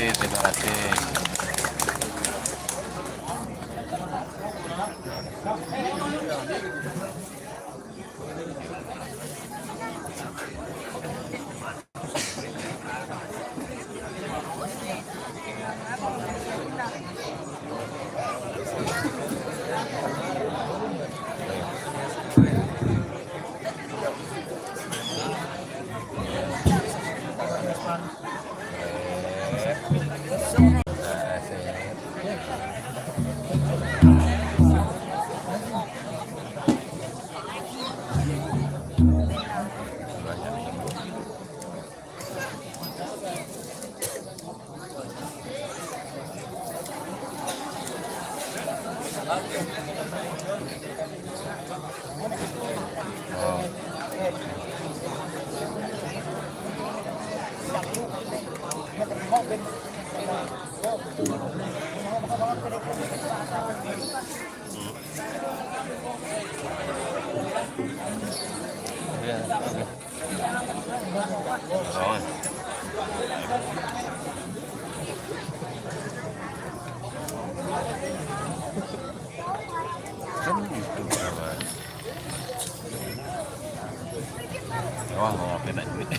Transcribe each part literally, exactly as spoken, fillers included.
Terima kasih. Kan gitu, kawan. Wah, mau apa nak duit?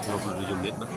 Dua puluh tujuh menit, Bang.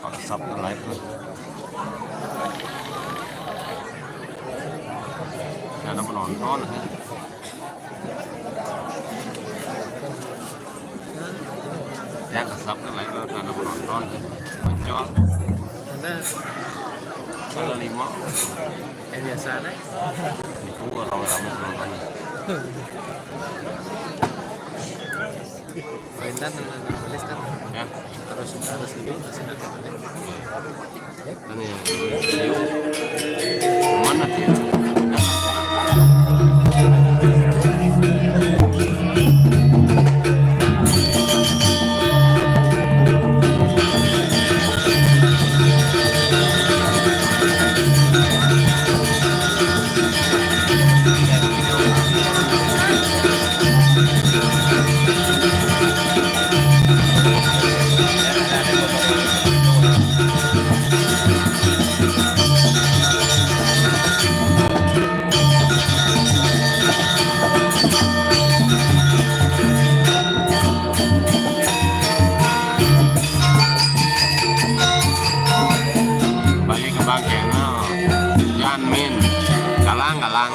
Paksa live tuh. Nggak ada penonton. Ya, kesap kan live tuh, nggak ada penonton. Muncul. Ada. Ada lima. Eh, biasa deh. Itu orang ramai penontonnya. Perintah nang, nang tulis kan. Ya. Harus, harus gitu, harus ada. Kan ya, mana dia? Balik ke bangkeng, oh. Janmin. Galang, galang.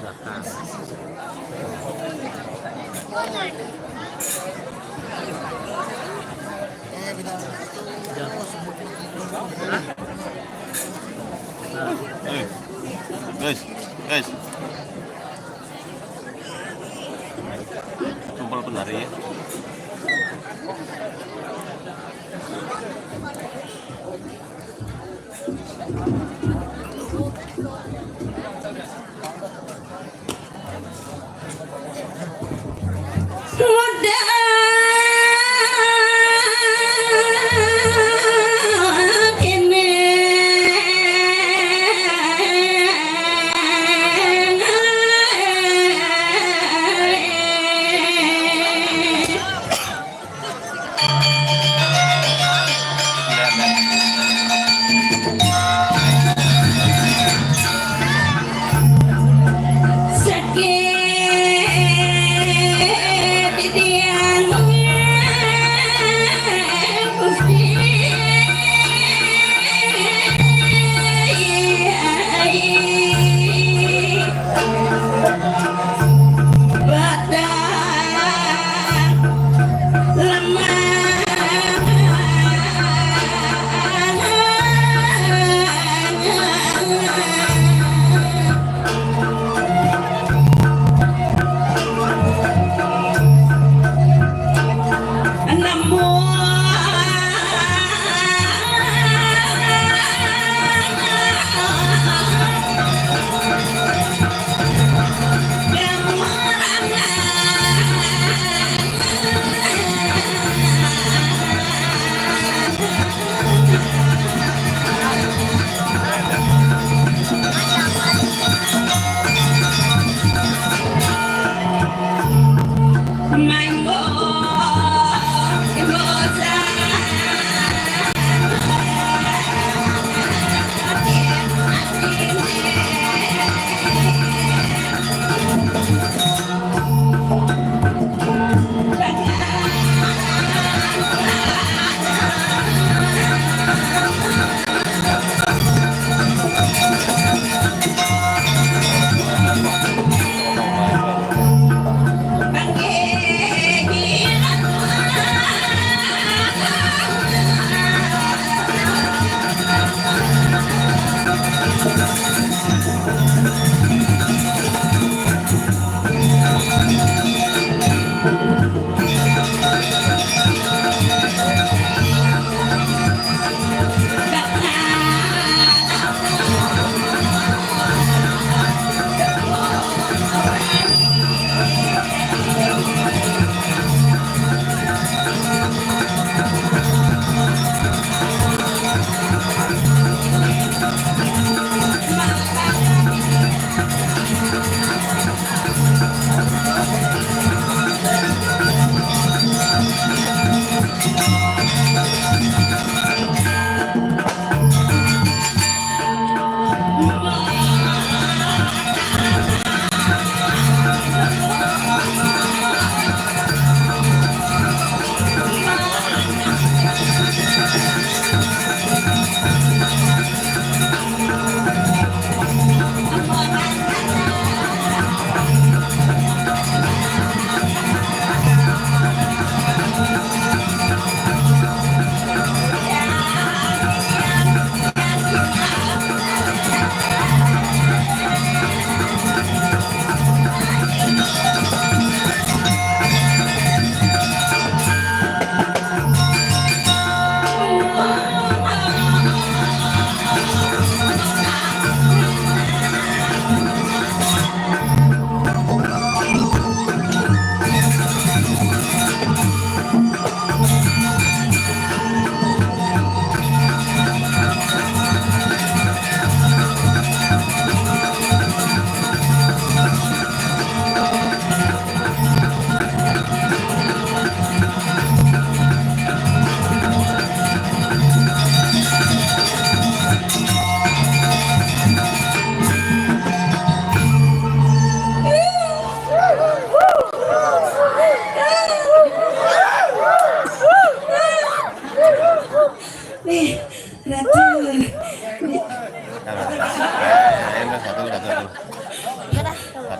Eh, guys, guys. Tumpal penari ya.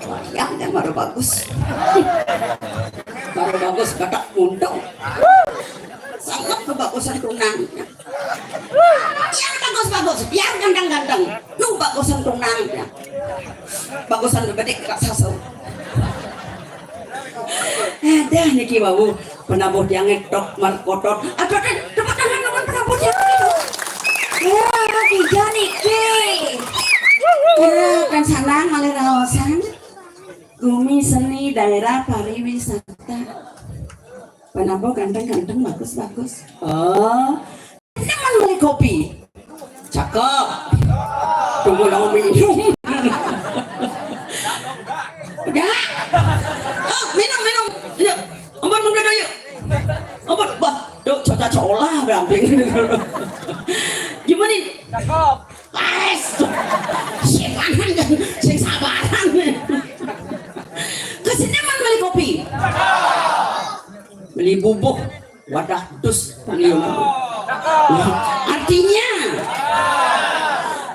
Wayang kan baru bagus. Baru bagus batak muntung. Sangat kebagusan tunang. Yang bagus-bagus, yang ganteng-ganteng. Lu bagusan tunang. Bagusan bebedik raksasa. Ada niki wau. Penabuh tiang ngetok markotot. Aduh, aduh, tepuk tangan dong penabuh tiang ngetok. Ya, tiga niki. Ya, kan sanang malih raosan. Gumi seni daerah pariwisata. Penabuh ganteng-ganteng, bagus-bagus. Oh, ini man beli kopi. Cakep. Tunggu lama minum. Udah. Oh, minum, minum. Yuk. Ampun, mangga yuk. Ampun, bah, tuh cuaca colah beramping. Gimana? Cakep. Wes. Sing sabaran. Kesini man beli kopi. Beli bubuk. Wadah dus panggilan. Artinya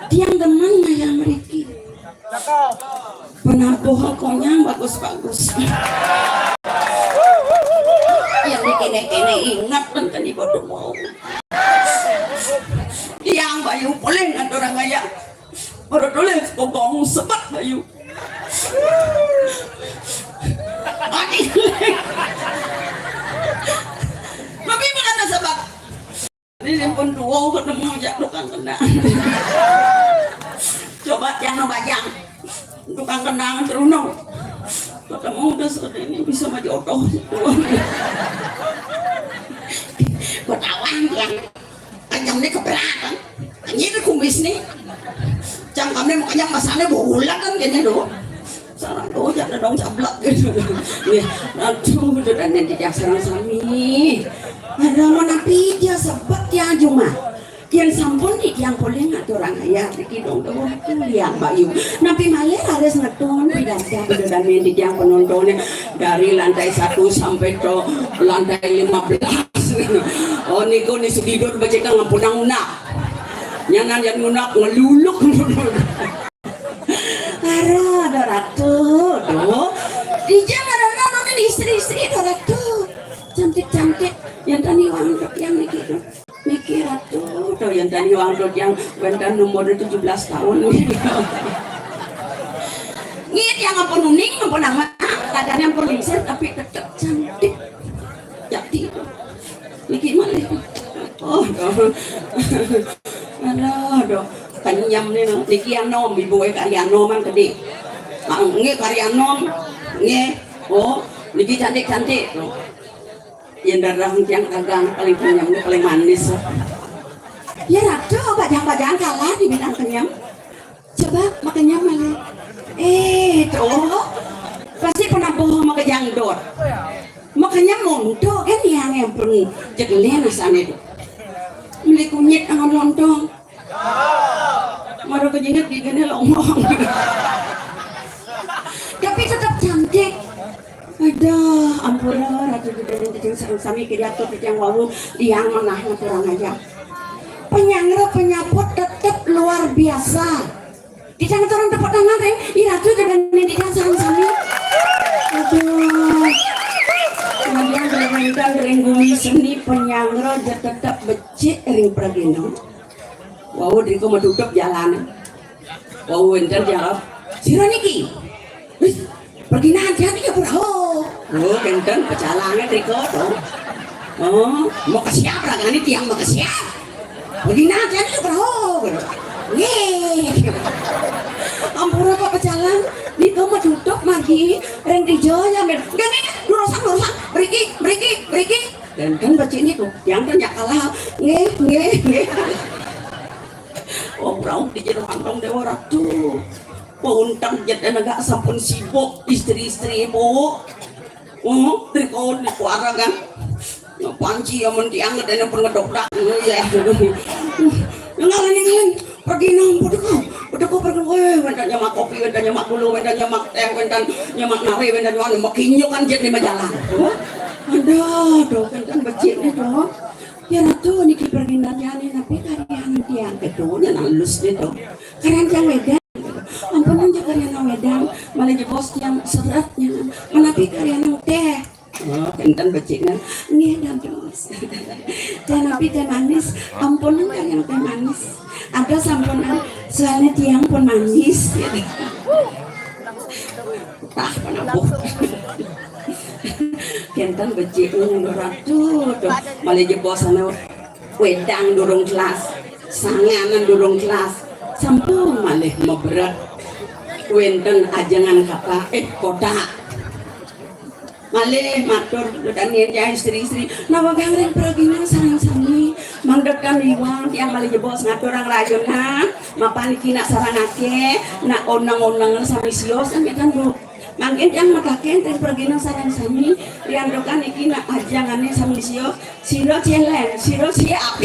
tiang demen ngayah mriki. Penabuh konyang bagus-bagus. Yang dikene-kene ingat tentang ibu mau. Tiang bayu boleh ngatur ngayah. Baru tulis kokong sebat bayu. Adi. Tapi bukan sebat. Ini pun dua ketemu aja tukang kendang. Coba tiang bajang. Tukang kendang terunung. Ketemu udah seperti ini bisa maju otoh. Ketahuan tiang. Kenyam ni keberatan. Ini kumis ni. Cang kami mau kenyam masane bulan kan kene do. Sareng do jangan dong cablak gitu. Nggih, aduh, udah dan nanti tiang sareng sami. Ada mau napi dia sebab tiang cuma. Yang sampun di tiang poleh ngaturang ayah iki dong do. Tiang bayu. Napi malih harus ngetun pidato udah dan nanti tiang penontonnya dari lantai satu sampai ke lantai lima belas. Oh, niku ni sugidut becik ngampunang unak. Nyanan yang unak ngeluluk. Ara ada ratu, do. Dijang ada nonton istri-istri ada ratu. Cantik-cantik. Yang tani wang yang niki do. Niki ratu, do yang tani wang do yang wenten umur tujuh belas tahun. Nggih, yang ampun uning, ampun nama, kadang yang ampun lingser, tapi tetap cantik. Jati. Niki malih. Oh, do. Aduh, do. Kenyam ni, no. Niki anom, ibu eh kari anoman tadi. Ah, nggih kari anom. Nggih. Oh, niki cantik-cantik. Tuh. Yang darah tiang dagang paling kenyam ni paling manis. Ya ratu, bajang-bajang kalah di bidang kenyam. Coba makanya malah. Eh, tuh. Pasti pernah bohong sama kejangdot. Makanya montok kan yang yang perlu jegelin asane tuh. Beli kunyit dengan lontong. Mara kejinget gigine longong. Tapi tetap cantik. Aduh, ampura ratu gede dan kejeng sareng sami kiri atur kejeng wawu liang menah ngaturang aja. Penyangre penyaput tetap luar biasa. Kita ngaturang tepuk tangan ring, i ratu gede dan kejeng sareng sami. Aduh. Kemudian ring wénten ring gumi seni penyangre tetap becik ring pragina. Wau drika matutup jalan. Wau wénten jawab, "Sira niki?" "Wis, pergi nanti ya pura." Oh, wénten pecalange drika to. Oh, mau ke siap lah kan tiang mau ke siap. Pergi nanti ya pura. Nggih. Ampura kok pecalang, nika matutup margi ring dija ya men. Nggih, nggih, lurusang, lurusang. Mriki, mriki, mriki. Dan kan becik niku, tiang kan nyak kalah. Nggih, nggih, nggih. Wong rauh di jero kantong Dewa Ratu. Wong untan jet negak sampun sibuk istri-istri ibu. Oh, trikon di kuara kan. Panci amun tiang ngedene pun ngedokdak. Oh, ya. Ngalih, ngalih. Pergi nang, pergi nang. Pergi nang, pergi nang. Eh, wénten nyemak kopi, wénten nyemak gula, wénten nyemak teh, wénten nyemak nari, wénten nyemak, nyemak kinyo kan jet lima jalan. Oh. Aduh, aduh, wénten becik nih, tuh. Ya Ratu niki perginanyane napi karyan tiang ketu nyen alus gitu. Karyan tiang wedang. Ampun aja karyan wedang. Malih jebos tiang seret nyan. Menapi karyan teh? Oh, kénten becikna. Nggih, dados. Teh napi teh manis? Ampun, karyan teh manis. Ada sampunan, soalnya tiang pun manis. Tah, penabuh. Kénten becik, Ratu, tuh. Malih jebos anu wedang durung telas, sanganan durung telas, sampun malih mebret. Wénten ajengan kata, eh, kotak. Malih matur, Dani, ya, istri-istri, nawegang ring pragina sareng sami, mangda tan liwat, tiang malih jebos ngaturang rayunan, mapan niki nak sareng akéh, nak oneng-onengan sami sios, kan, Bu. Mangkin tiang makaken ring pragina sareng sami, riantukan niki nak ajengané sami sios, sira céléng, sira siap.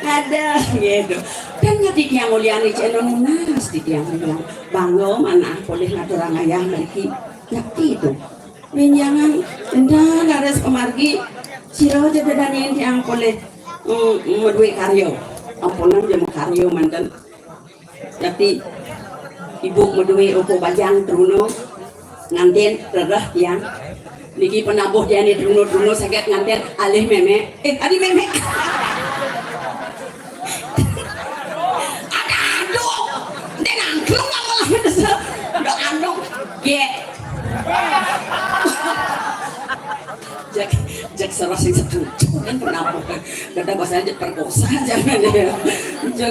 Ada, gitu. Dan ngerti tiang ulian cek nunas di tiang ulian. Bangga manah polih ngaturang ayah mriki. Ngerti itu. Winjangan, endah laras pamargi, sira ja dané tiang polih, mm, madué karya. Ampunang ja makarya manten. Tapi ibu madué uku bajang truna nganten rereh tiang. Niki penabuh jani truna-truna saget nganten alih mémé. Eh, adi mémé. Ada aduh. Dia nangklung apa lah. Ada aduh. Gek. Jak, jak sareng sing setuju kan kenapa? Kata bahasa aja perkosa jangan ya. Jak,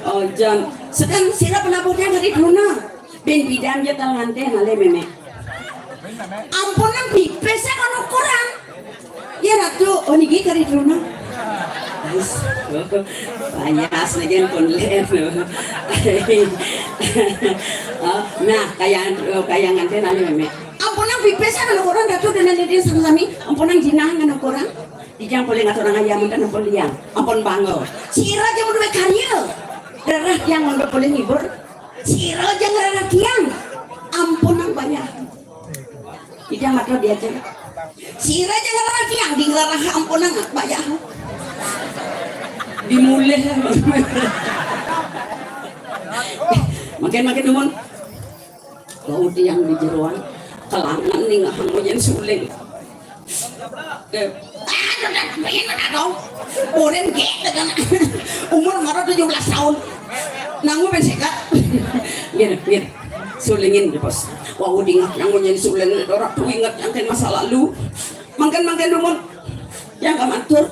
oh, jangan. Sedang sira penabuhnya dari Bruna. Ben bidan ja kal nganten alih mémé. Ampunang pipis kan ukuran. Ya Ratu, oh niki kari Bruna. Payas lagi pun lén. Oh, nah, kaya, kaya nganten alih mémé. Ampunang pipis kan ukuran Ratu dan niki sami-sami. Ampunang jinah kan ukuran. Dijang polih ngaturang ayam kan ampun liang. Ampun bangga. Sira ja madué karya. Rereh tiang mangda polih ngibur. Sira ja ngrereh tiang. Ampunang bayah. Tidak matur dia aja. Sira ja ngrereh tiang di ngrereh ampunang bayah. Dimulih. Makin-makin dumun. Bau tiang di jeroan. Kelangan nih ngahang ujan suling. Eh, ah, udah, pengen ada dong. Urin gé, kan. Umur mara tujuh belas tahun. Nangu ben sekat. Gini, gini. Sulingin di pos. Wau dingat nangu nyen suling, ora tuh inget yang masa lalu. Mangken-mangken dumun. Yang kamatur.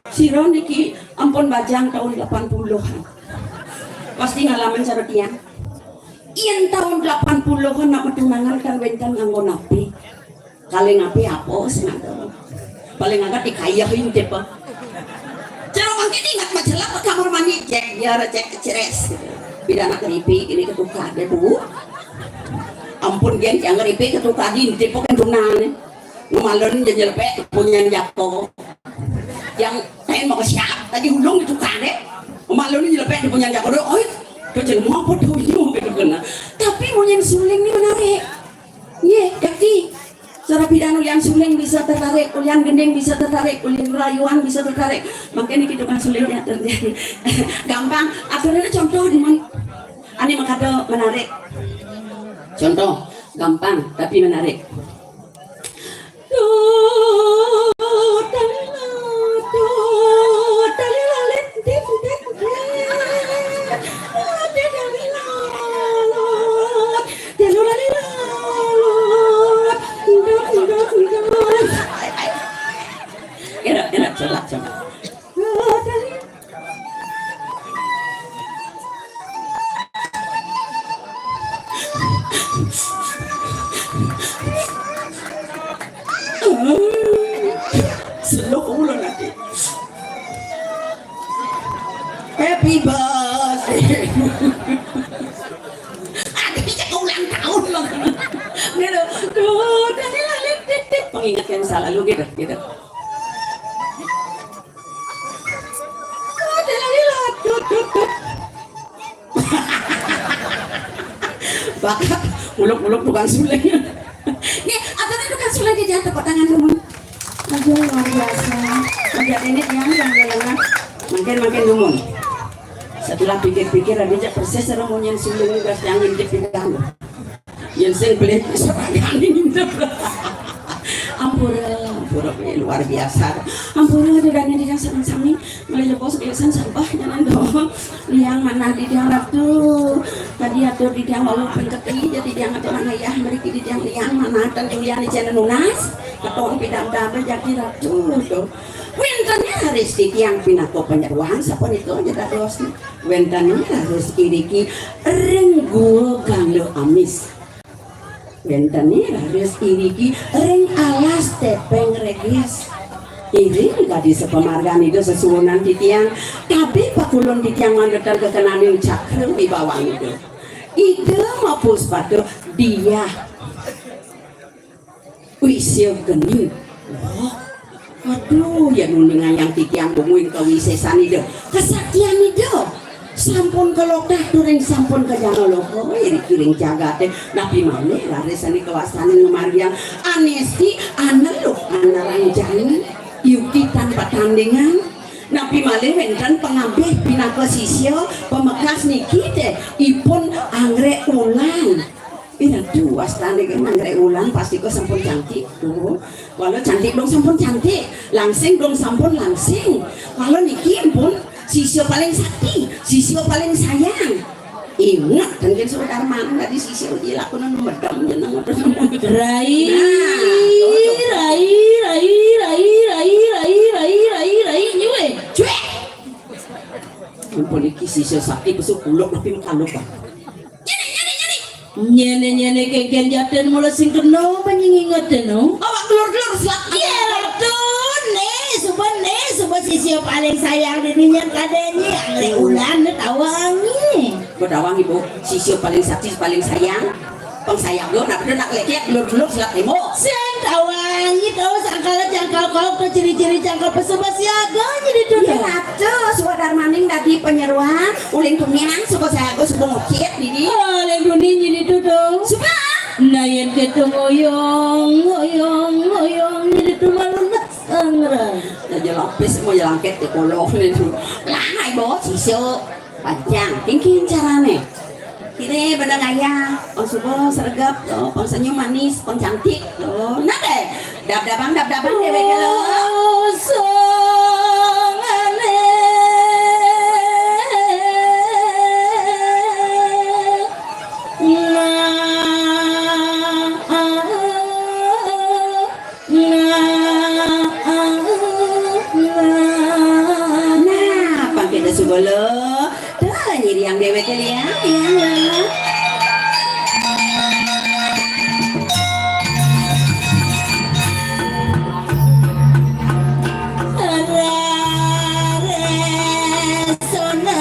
Sira niki ampun bajang tahun delapan puluhan. Pasti ngalamin cara tiang. Yen tahun delapan puluhan nak metunangan kan wénten nganggo napi. Kalih napi apa sing ada? Paling angkat dikayah intip. Cara mangkin ingat macelak ke kamar mandi, cek dia cek ceres. Bila anak keripik ini ketukar deh, Bu. Ampun, dia yang keripik ketukar diintip kan tunane. Ngemalon dia nyelepek punyan jako. Yang lain mau ke siap tadi ulung ditukar deh. Ngemalon nyelepek di punyan jako deh. Oi, kecil mau apa dulu gitu kena. Tapi mau yang suling ini menarik. Nggih, kaki. Cara pidan ulian suling bisa tertarik, ulian gending bisa tertarik, ulian rayuan bisa tertarik. Makanya kita kan suling ya terjadi. Gampang. Aturannya contoh di mana? Ani makado menarik. Contoh, gampang tapi menarik. Enak, enak, celak, celak. Selok ulo nanti. Happy birthday. Ada kita ulang tahun loh. Gitu. Duh, tadi lalu titik pengingat yang selalu gitu, gitu. Bakat muluk-muluk tukang suling. Nih, apa kan tukang suling di jangan tepuk tangan dulu. Aduh, luar biasa. Lihat ini yang yang dia lengah. Makin makin dumun. Setelah pikir-pikir, ada aja persis sareng munyin sulung gas yang ngintip pidan. Yén sing belit seragane ngintip. Ampura, ampura, luar biasa. Ampura, dedane titiang sareng sami, malih leres pisan sembah nyanan doa. Liang manah titiang Ratu. Tadi atur titiang wau pengketi, jadi titiang atur ayah mriki titiang liang manah ten Julian icen nunas. Ketong pidam-dam jagi Ratu to. Wénten raris titiang pinaka panyeroan sapunika aja dados. Wénten raris iriki ring Gua Ganda Amis. Wénten raris iriki ring alas Tepeng Regis. Iring kadi sapamargan Ida sesuunan titiang, kabéh pakulun titiang mandhetan kekenaning cakra wibawang Ida. Ida mapuspata Diah Wisya Geni. Wah, aduh, ya nuningayang titiang bunguing kawisésan Ida. Kesaktian Ida. Sampun kaloktah turing sampun kajana loka, iriki ring jagaté. Napi malih raris sané kawastanin ngamargiang anesti aneluh anaranjana, yukti tan patandingan. Napi malih wénten pangabih pinaka sisya, pamekas niki té ipun Anggrek Wulan. Ih, Ratu, wastane kan Anggrek Wulan pasti kok sampun cantik. Tuh. Walau cantik dong sampun cantik, langsing dong sampun langsing. Walau niki ampun sisya paling sakti, sisya paling sayang. Ingat, kan kan sudah Darman tadi sisya uji lakunan medem jeneng. Rai, Nah, tuh, tuh. Rai, Rai, Rai, Rai, Rai, Rai, Rai, Rai, nyuwe. Cuek. Ampun iki sisya sakti besuk kuluk tapi mengkalup. Nyene, nyene, nyene. Nyene kengken jaten mula sing kena apa nying ingetin, no? Awak gelur-gelur siap. Iya, betul. Nih, suba, nih, suba sisya paling sayang di dunia kadenya. Anggrek Wulan, nih, tawangi. Bedawangi, Bu. Sisya paling sakti, paling sayang. Pang sayang lo, nak bener nak lekek, gelur-gelur siap, Ibu. Sing tawangi, tahu sangkala jangkau kau, tuh ciri-ciri jangkau pesuba siaga, jadi tuh. Iya, tuh. Ratu, suba Darmaning dadi panyeroan, ulin tunian, suba siaga, suba ngocit, dini. Oh, ulin tuni jadi tuh, tuh. Suba. Nah, yang gitu ngoyong, ngoyong, ngoyong, jadi tuh malu nak sangran. Ya, jelapis mau jelangkit di kolong nih tuh. Lah, Ibu, sisya. Panjang, kengken carane. Kine benang ayah, pang suba sregep, oh, pang senyum manis, pang cantik, oh, nade? Dab-dabang, dab-dabang dewek lo. Sangane. Nah, ah. Nah, nah, nah, pang kita suba lo. Tuh, nyiriang dewek ya, ya, ya. Rare sona.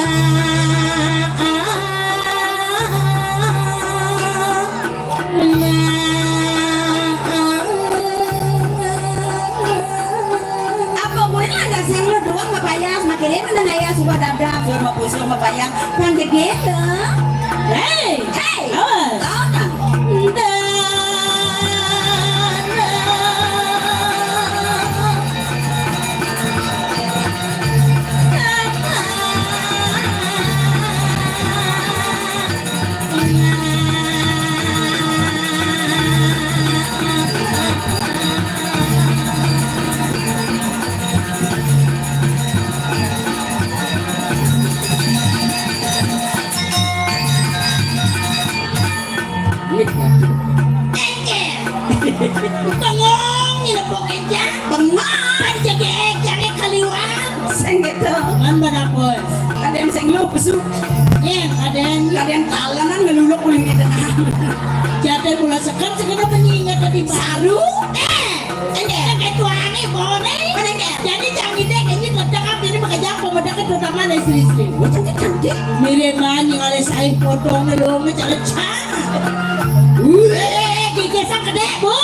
Apa boleh ada sing lu doang mapayas, makin ini menang ayah suka dabdab, suka mapusung mapayas, kan gede tuh. Hei, hei, awas. Tahu kan? Bengong, nyinepok encang. Bengong. Pan jegeg, jare kaliwat. Sing gitu. Kan badapun. Kadang sing lu besuk. Yen, kadang. Kadang talenan ngeluluk uling di tengah. Jatuh mula sekat, sekat apa nyingat tadi, Mbak? Saru. Eh, ini kayak tuangi, bone. Mana ini? Jadi jangan ini, ini ledak apa ini, makanya aku medak ke terutama dari istri-istri. Oh, cantik, cantik. Mirip banget, nyingali saing potong, dong, cara cang. Wih, gigi sang gede, Bu.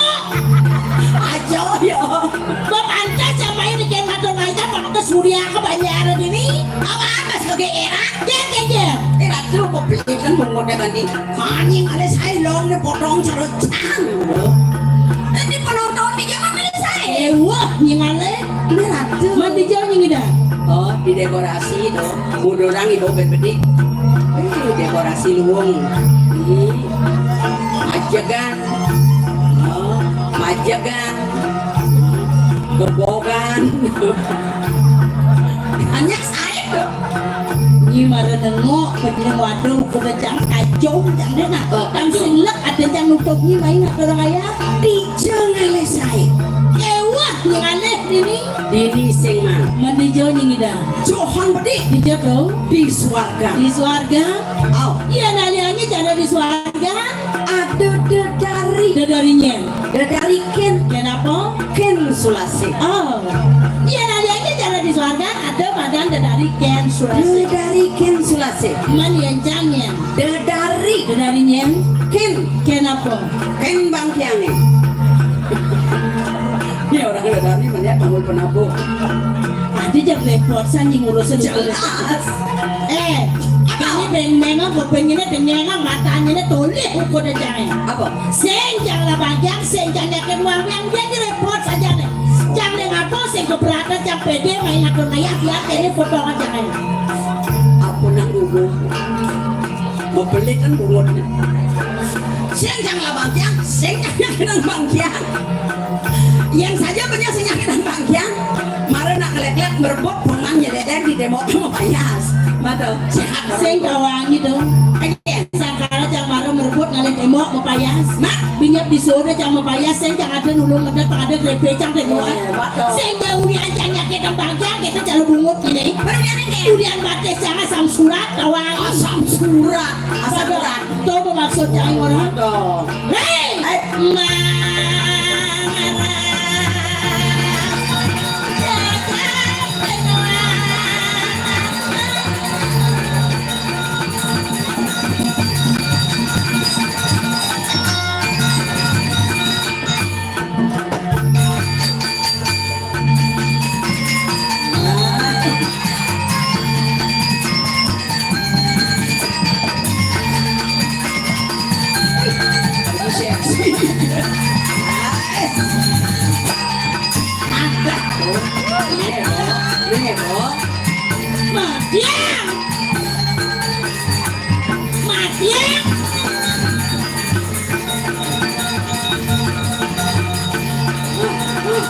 Aja, ya. Mbok pantes sama ini kayak matur ngaja, Pak, ke Surya, ke Banjar ini. Apa, apa, sebagai era? Dia, dia, dia. Era tuh, kok belikan, mau model nanti. Anjing, ada saya long, dia potong, cara cang. Ini penonton, dia mana saya? Eh, wah, gimana? Ini ratu. Mati jauh, ini dah. Oh, Dekorasi to, mudurang ibu bebedik. Eh, dekorasi luwung. Hmm. Majegan. Oh, majegan. Gebogan. Hanya saya to. Nyi mara nengok, penyen waduh, kuda cang kacung, cang deh nah. Oh, kacung. Sing lek ada cang nutup nyi main nak orang ayah. Dija ngalih saé. Éwah ngalih dini. Dini sing mang. Mendija nyi ngida. Johon bedik. Dija to. Di swarga. Di swarga. Au. Iya naliannya cara di swarga. Ada dedari. Dedari nyén. Dedari kén. Kén apa? Kén Sulasih. Oh. Iya naliannya cara di swarga ada madan dedari kén Sulasih. Dedari kén Sulasih. Man yén cang nyén. Dedari. Dedari nyén. Kén. Kén apa? Kén bangkiangé. Ini orang dedari melihat bangun penabuh. Adi jang repot san nyi ngurusin. Jelas. Eh, ini beng memang kupingnya dengan matanya ini tolih ukur aja. Apa? Sing cang lah bangkiang, sing cang yakin uang yang dia ini repot saja nih. Cang ning apa sing keberatan cang pede main atur ngayah biar ini potong aja nih. Apa nang guguh? Mau pelit kan bungut. Sing cang lah bangkiang, sing cang yakin bangkiang. Yang saja punya sing yakin bangkiang. Mara nak kelek-kelek merebut bungan nyeleder di tembok mau payas. Betul. Sehat. Sing kawangi dong. Aja. Sangkara cang mara merebut ngalih tembok mau payas. Nah, binyap di soda cang mau payas, sing cang ada nulung ada tak ada grepe cang tembok. Iya, betul. Sing jauh ni ancang nyakit tembang cang kita cang bungut gini. Baru yang ini. Ulian batis cang asam surat kawangi. Asam surat. Asam surat. Tuh maksud cang orang. Betul. Hei! Hei! Seksi. Ada. Ini, Bu. Ini, Bu. Matiang. Matiang. Ah, ah, ah.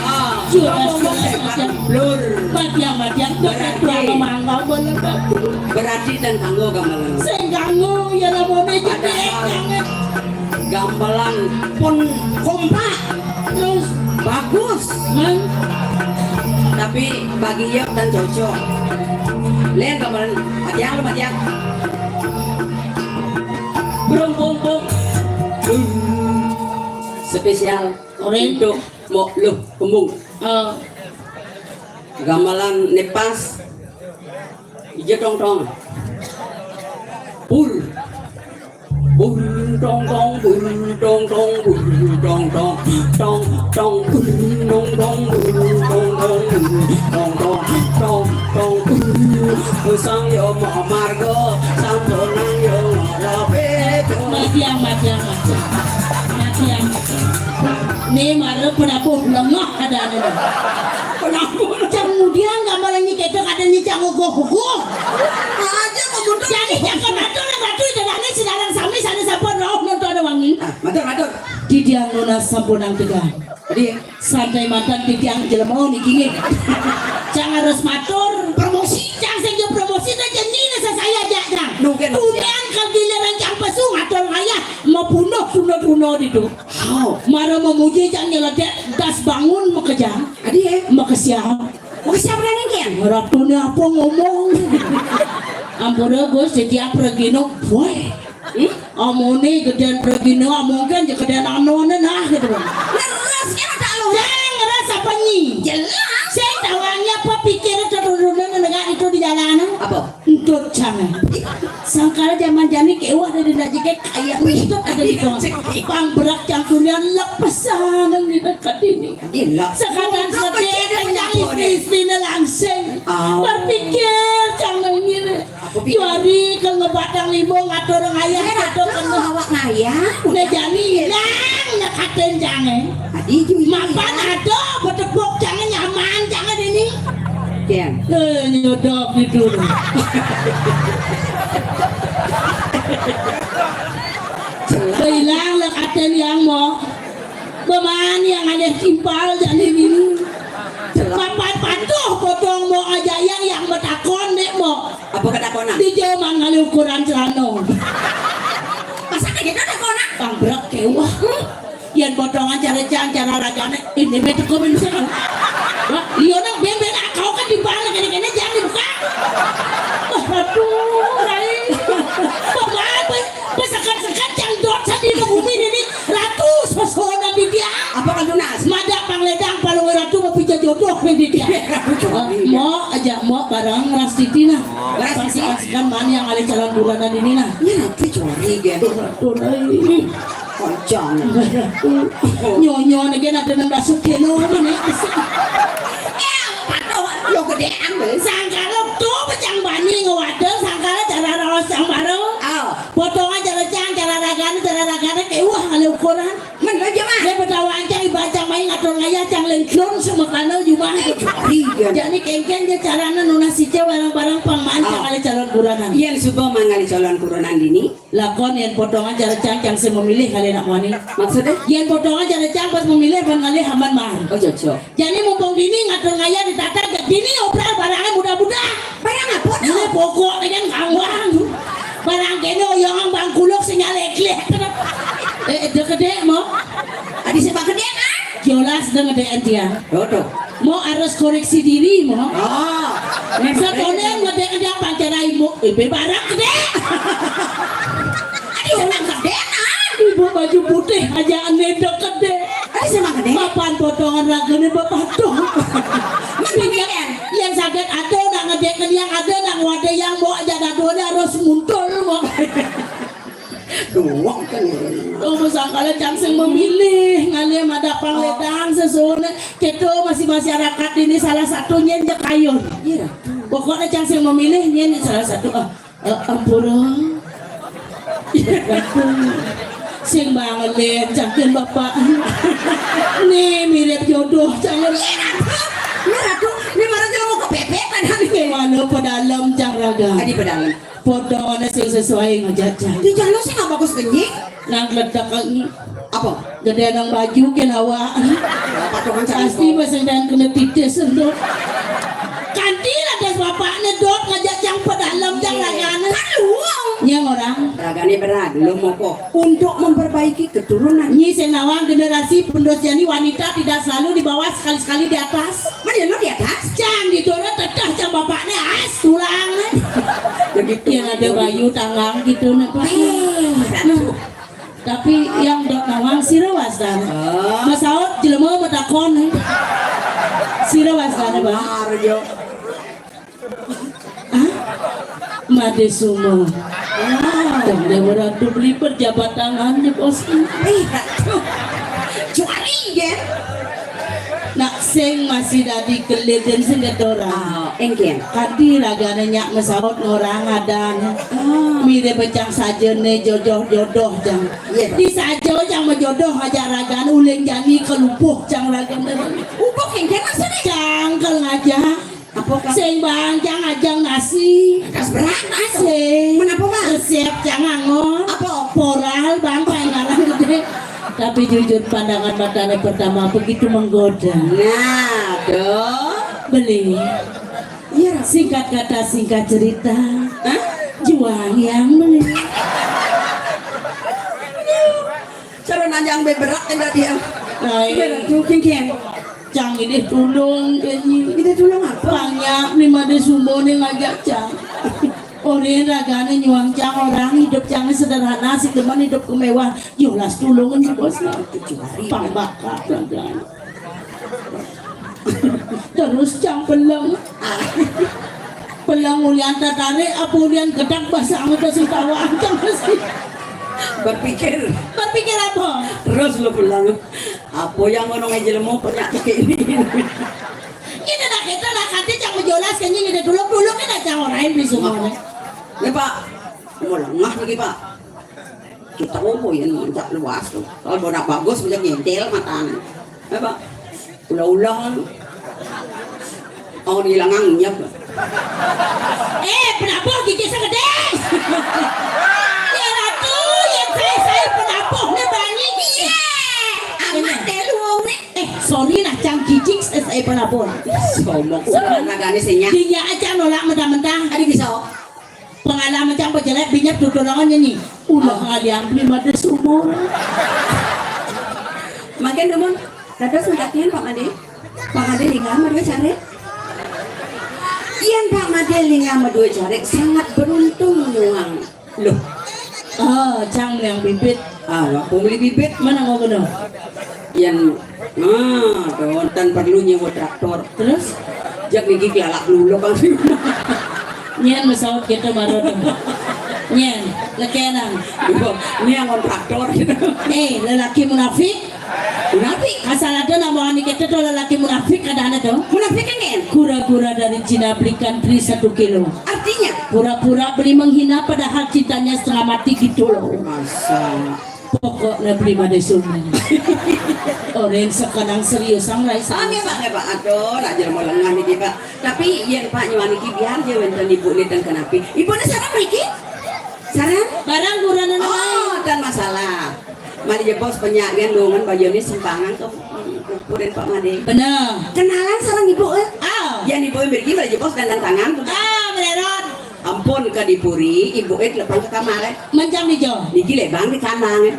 Ah, Jelas, ngomong jelas, hebat, Matiang. Blur. Matiang, Matiang. Berarti, Mangga, boleh, Pak. Berarti dan kanggo gamelan. Sing kanggo, ya, lah, mau meja. Padahal gamelan pun kompak. Terus? Bagus. Mang. Tapi bagi iya dan cocok. Lihat gamelan. Matiang, lu Matiang. Brung, bung, bung. Spesial. Orang. Untuk Mok Luh Kembung. Oh. Gamelan Nepas. Ija tong tong. Bur. Bur tong tong, bur tong tong, bur tong tong. Tong tong, bur tong tong, bur tong tong, bur tong tong. Tong tong, bur. Sang yo ma marga, sang bonang yo ngora beda. Matiang, matiang, matiang. Matiang. Né mara penabuh lengah adané. Penabuh. Cang mudian gambaran nyi kéto kadén nyi cang uguh-uguh. Aja mau mundur. Jadi cang ka matur, matur ida dané sinareng sami sané sampun rauh nonton wangi. Ah, matur, matur. Titiang nunas sampunang tegal. Tadi. Santai matan titiang jelema niki nggih. Cang harus matur. Promosi. Cang sing promosi, nah, jenine sesaya ajak, Cang. Nungkin. Kemudian kalau giliran cang pesu ngatur ngayah, mau bunuh, bunuh, bunuh itu. Hau. Mara memuji cang nyeledek das bangun makejang. Adi, eh? Makesiab. Makesiab nang engkén? Ratuné apa ngomong? Ampura, Gus, dadi apa gino? Woi. Hmm? Amoné gedén pragina, mungkin ya gedén anoné nah gitu. Leres kan tak lu. Sing leres apa nyi? Jelas. Sing tawangi apa pikir keturunan negara itu di jalanan? Apa? Entut sana. Sangkala zaman jani kéwah ada di dajike kaya entut ada di bawah. Pang berak cangkulian lepesan di dekat ini. Gila. Sekadar setia dengan istri-istrinya langsing. Oh. Berpikir cang ini. Aku pikir. Juari ke ngebatang limo ngatur ngayah. Saya ngatur ratu kena. Awak ngayah. Nah, jani ilang, nah, katen jangan. Adi ju. Mapan ada, betepuk jangan nyaman, jangan di Ken. Eh, nyodok gitu. Hilang lah kata yang mau. Pemain yang ada timpal jadi ini. Papan patuh potong mau aja yang yang betakon dek mau. Apa kata kona? Di zaman ngalih ukuran celana. Masa kayak gitu ada kona? Bangbrek kewah. Yan potongan cara cang, cara ragane. Ini betul kok bisa. Wah, iya nak ben-ben kau kan di balik kene-kene jangan dibuka. Wah, aduh, rai. Pemain pe- pesekat-sekat cang dot sadi ke bumi ini. Ratu sosona di dia. Apa kan tunas? Mada pangledang palu ratu mau pinjam jodoh nih di dia. Mau aja mau barang ras titi nah. Ras titi. Pas kan mana yang ada calon buronan ini nah. Ini nanti curi gitu. Ratu rai. Koncong. Nyonyo lagi ada enam belas kilo mana? Eh, patuh, lo gedean deh. Sangkala tuh pecang bani ngewade, sangkala cara raos cang bareng. Oh. Potongan cara cang, cara ragane, cara ragane kayak wah kali ukuran. Men lo jema. Dia betawa aja ibaca main ngatur ngaya cang lengklon semekana jumah. Iya. Jadi kengkeng dia carana nunas ica barang-barang pangman cang kali calon buronan. Iya, suba mangali calon buronan dini. Lakon yan potongan cara cang cang sing memilih kali nak wani. Maksudnya? Yan potongan cara cang pas memilih pan ngalih aman mah. Oh cocok. Jadi mumpung dini ngatur ngaya ditata dini obral barangnya mudah-mudah. Barang apa? Ini pokok dengan kawang. Barang kene oyong bang kuluk sing nyalek-lek. Eh, dek dek mau. Adi sebab gede kan? Jelas dengan D N dia. Dodo. Mau harus koreksi diri mau. Oh. Satonen ngedek dia pancarai mau. Eh, barang gede. Aduh, orang gede kan? Ibu baju putih aja aneh deket deh. Aduh, sama gede. Papan potongan ragane bapak tuh. Minyak yang sakit ada nak ngedek yang ada nak wadah yang mau aja dadone harus muntul mau. Doang kan. Oh, sangkala cang sing memilih ngalih madapang ledang sesone. Kita masih masyarakat ini salah satunya nyekayun. Iya. Pokoknya cang sing memilih nyen salah satu. Ah, eh, ampura. Sing banget deh, jangan bapak. Nih mirip jodoh, jangan. Ini ratu, ini mana dia mau kepepet kan? Ini mana pedalam, jangan raga. Tadi pedalam. Potongannya sing sesuai ngajak cang. Di jalan sih nggak bagus kenyik. Nang ledak lagi. Apa? Gede nang baju ke lawa. Apa tuh kan cari pasti masih dan kena titis untuk. Kanti lah das bapaknya dot ngajak cang pedalem cang ragane. Kan luang. Nyang orang. Ragane berat, lu mau kok. Untuk memperbaiki keturunan. Nyi sing nawang generasi pendos jani wanita tidak selalu di bawah, sekali-sekali di atas. Mana lo di atas? Cang di turun teteh cang bapaknya as tulang. Begitu. Yang ada bayu tangang gitu nih pak. Eh, nah, tapi yang dot nawang sira wastan. Oh. Masaut jelema matakon. Sira wastan, Bang. Arjo. Hah? Made Suma. Wah, Dewa Ratu beli perjabatan aja bos. Ih, aduh. Cuari ya. Nak sing masih dadi keleden sing gedora. Oh, engken. Kadi ragane nyak mesaut ngorang adan. Oh. Mire becang sajene jodoh-jodoh jang. Iya. Di sajo jang mejodoh aja ragane uling jani kelupuh jang ragane. Upuk engken maksudnya? Cangkel aja. Apa, Kak? Sing bang, jang ajang nasi. Kas berat, Mas. Sing. Menapa, Mas? Resep jang angon. Apa? Poral, bang, paling ngaran gede. Tapi jujur pandangan matanya pertama begitu menggoda. Nah, dong. Beli. Iya. Singkat kata, singkat cerita. Hah? Juang yang beli. Cara nanjang beberak enggak dia? Nah, ini. Iya, tuh, kian, kian. Cang ini tulung, ini. Ini tulung apa? Banyak nih made sumbo nih ngajak cang. Orang ragane nyuang cang orang hidup cang sederhana, si teman hidup kemewah. Yolas tulungan di bos lah. Pang bakat ragane. Terus cang peleng. Peleng ulian tertarik, apa ulian gedang bahasa anggota si tawaan cang mesti. Berpikir. Berpikir apa? Terus lo peleng. Apa yang ngono ngejelmu penyakit ini? Ini nak kita nak kate cang menjelaskan ini dulu dulu kan ada orang lain di semua. Ya Pak, mau lengah lagi Pak. Kita mau yang minta luas tuh. Kalau mau nak bagus bisa nyentil matanya. Ya Pak, ulah-ulah. Oh, ilang nyep. Eh, penabuh gigi segedé. Ya Ratu, yén saé-saé penabuh né bani. Iya. Amat deh luung né. Eh, sorry nah, cang gigi saé-saé penabuh. Sombong. Sombong. Nagané sing nyak. Dinya aja nolak mentah-mentah. Adi bisa. Pengalaman cang pajelék binyep tutulungan nyanyi. Ulah ngalian beli mati sumur. Makin demen. Dados mangkatin Pak Madé. Pak Madé lingga madua carik. Yén Pak Madé lingga madua carik sangat beruntung nyuang. Loh. Ah, cang meliang bibit. Ah, aku beli bibit. Mana mau kena? Yén, ah, tuh, tan perlu nyewa traktor. Terus? Jak niki kelalak dulu kan. Nyén masaut kéto mara to. Nyén, lekenan. Ini yang kontraktor gitu. Eh, lelaki munafik. Munafik. Asal ada nama anak kita tuh lelaki munafik, ada anak tuh. Munafik kan, Nyén? Kura-kura dari Cina belikan tri satu kilo. Artinya? Pura-pura beli menghina padahal cintanya setengah mati gitu loh. Masa. Pokoknya beli made sungai. Orang sekarang serius, sang rai. Ah, nggih, Pak, nggih, Pak. Aduh, nak jelema lengah niki, Pak. Tapi yén Pak nyuwun niki biar aja wénten ibu niki ten kenapi. Ibu niki sareng mriki? Sareng? Barang kurang. Oh, tan masalah. Mari jebos penyakian lungan bajane simpangan ke kukurin Pak Madé. Bener. Kenalan sareng ibu, eh? Ah. Yén ibu mriki mari jebos dandan tangan. Ah, beneran. Ampun, ka dipuri, ibu eh telepon ke kamar, eh. Mencang di jo. Niki lebang di kandang, eh.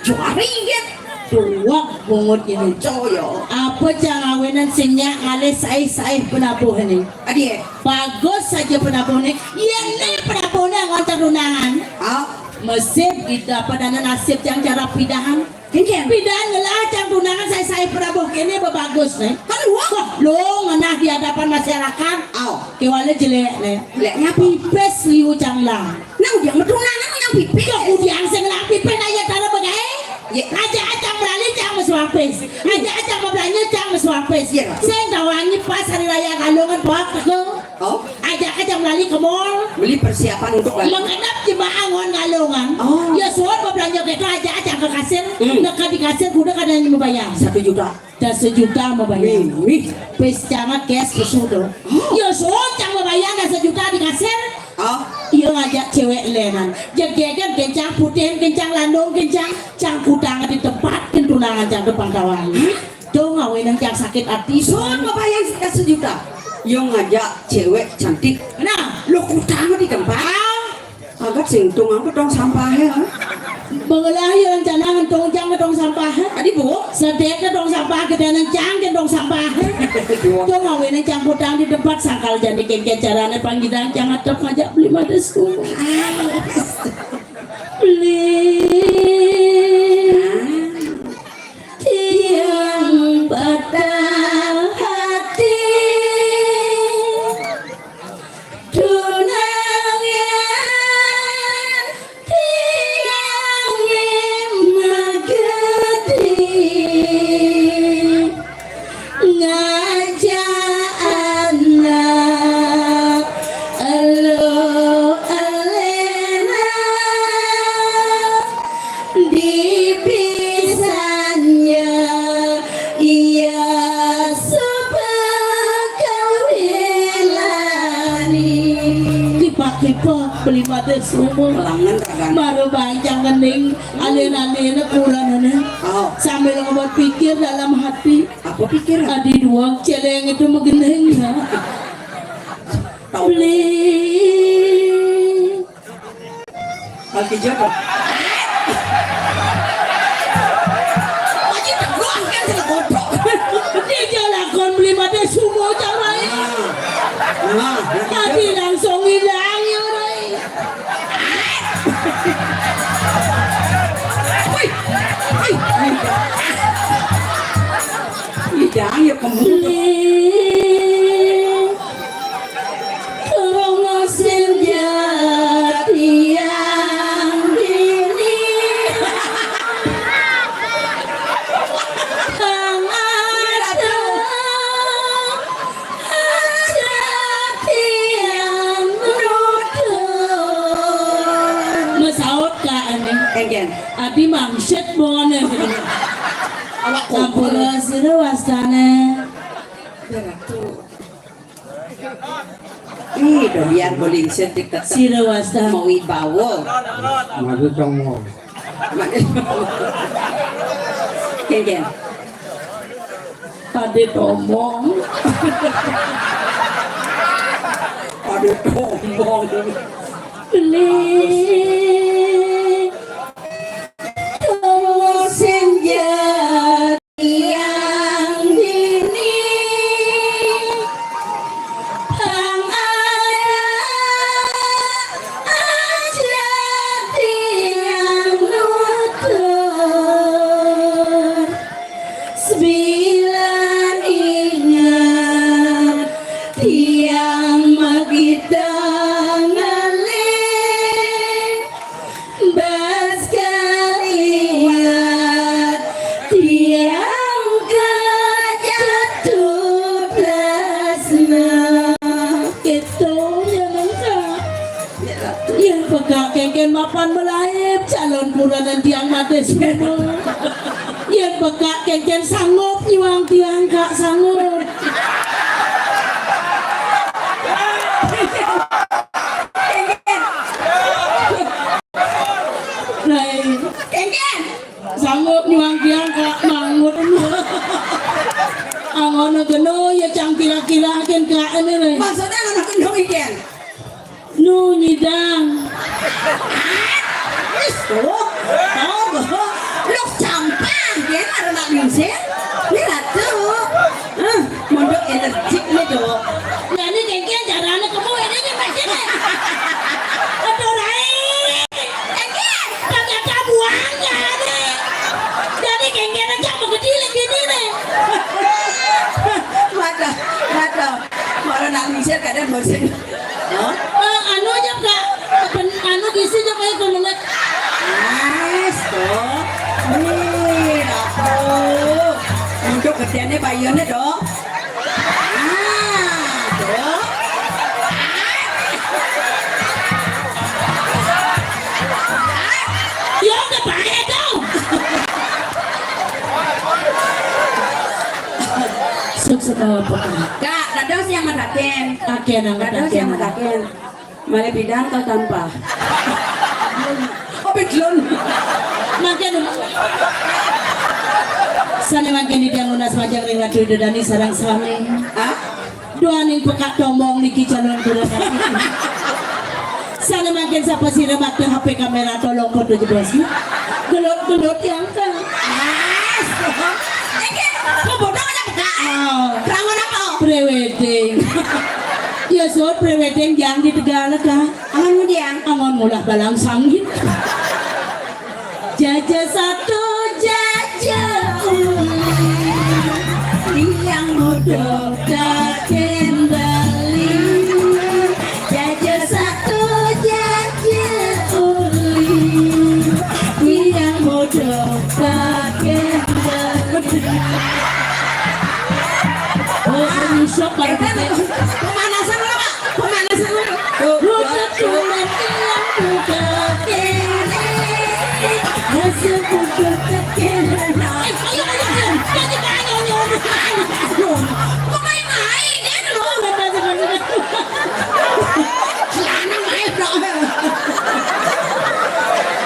Juari, inggih. Tuwak bungut ini. Coyo. Apa cang awenan sing nyak ngalih saé-saé penabuh ini? Adi, eh. Bagus saja penabuh ini. Yén né penabuh ini ngonten tunangan. Ah. Mesip kita apa dana nasib cang cara pidahan. Kenceng. Pidan ngelah cang tunangan saé-saé penabuh kéné bebagus, né. Kan wah. Lo ngenah di hadapan masyarakat. Au. Kéwala jelék, né. Jelék ngapa? Pipis liu cang lah. Nang dia metunangan nang pipis. Yo udiang sing ngelah pipis aja tara begaé. Ye. Aja cang berani cang mesuapis. Aja cang berbelanja cang mesuapis. Iya. Sing tawani pas hari raya Galungan pak teko. Oh? Ajak aja melali ke mall. Beli persiapan untuk Galungan. Mengenap jemaah ngon Galungan. Oh. Ya suruh berbelanja gitu aja aja ke kasir. Hmm. Neka di kasir kuda kada yang membayar. Satu juta. Dah sejuta membayar. Wih, wih. Pes jangan cash pesu tu. Oh. Ya suruh cang membayar dah sejuta di kasir. Oh. Iya ngajak cewek lenan. Jegegan kencang, putihan kencang, landung kencang, cang kutang di tempat kentunangan cang depan kawan. Hah? Dong, awenan cang sakit ati. Soal mabayar sejuta. Yo ngajak cewek cantik. Nah, lo kutang di tempat. Ah. Agak sing tung aku tong sampah ya. Mengelah yo rencana ngentung cang ke tong sampah. Adi bu? Sedek ke tong sampah, gedenan cang ke tong sampah. Dua. Dong, awenan cang kutang di tempat sangkal jani kengke carane panggidang cang atep ngajak beli madesku. Ah. Beli. Ah. Tiang patah hati, tunangan tiang magedi, ngajak anak elo elena. Dipisannya iya sebekawilani. Kipak-kipak beli mati semua. Langan ragan. Baru bancang kening alin-alin ukurannya. Oh. Sambil ngomong pikir dalam hati. Apa pikir? Adi duang celeng itu megening ya. Tahu. Beli. Lagi jodoh. Lagi teguh kan sing goblok. Dia jalan kon beli mati semua cara. Nah, nah, lagi jodoh. Tadi langsung hilang ya, Rai. Wih, wih, wih. Hilang ya kamu. Beli. Krungu senja tiang dini. Kang aja, aja tiang nuduh. Mesaut ka ane. Engken. Adi mangsit bone. Awak sampura sira wastane. Ih, do biar bolingsir dikit. Sira wasta. Mau wibawa. Maju tong mau. Kén, kén. Pada tomong. Pada tomong. Beli. Tomong senja. Tiang dini pang ada aja tiang nutur. Sebilan ingat tiang magita ngalih. Bas kaliwat tiang ka jatuh tresna. Kéto ya nengka. Yén pekak kénkén mapan malaib calon puranan tiang maté semua. Yén pekak kénkén sanggup nyuang tiang ka sanggup. Rai. Kénkén. Sanggup nyuang tiang ka mangut. Angono geno ya cang kira-kira kén ka éné, Rai. Maksudnya angono geno ikén? Nu nyidang. Wis, tuh. Tahu, tuh. Lu sampah, ya, ada mak lingsir. Ini ratu. Hah, mondok energik nih, tuh. Nah, ini kénkén caranya kamu ini nih, Mas, ini. Aduh, Rai. Kénkén. Kagak ada buangnya, nih. Jadi kénkén aja mau gede lagi ini, nih. Waduh, waduh. Malah nak lingsir kadang bosen. Hah? Eh, anu aja, Kak. Pen-, anu, isi aja kayak komelet. Mas, tuh. Wih, aku. Untuk kerjanya bayarnya, dong. Ah, tuh. Ya udah, Pak, ya, dong. Sukses apa? Kak, dados yang madakin. Akin, dados yang madakin. Mari bidang ke tanpa. Oh, bedlon. Mangkin. Sané mangkin tiang nunas majeng ring Ratu Ida Dané sareng sami. Hah? Duaning pekak tomong niki calon kurang. Sané mangkin sapa sira bakti H P kamera tolong foto jebos. Gelut-gelut yang ke. Mas. Iki kebodong aja pekak. Oh. Kerangan apa? Prewedding. Ya, so prewedding yang di Tegal, Kak. Angon mudian. Angon mulah balang sanggit. Jaja satu, jaja uli. Tiang bodoh kakek beli. Jaja satu, jaja uli. Tiang bodoh kakek beli. Oh, nyusok pada. Pemanasan dulu, Pak. Pemanasan dulu. Buka tulen tiang buka kene. Rasa buka kene. Eh, ayo, ayo, ayo. Jangan, jangan, jangan, jangan. Kok main-main, ya, lu? Lanang ae, Bro.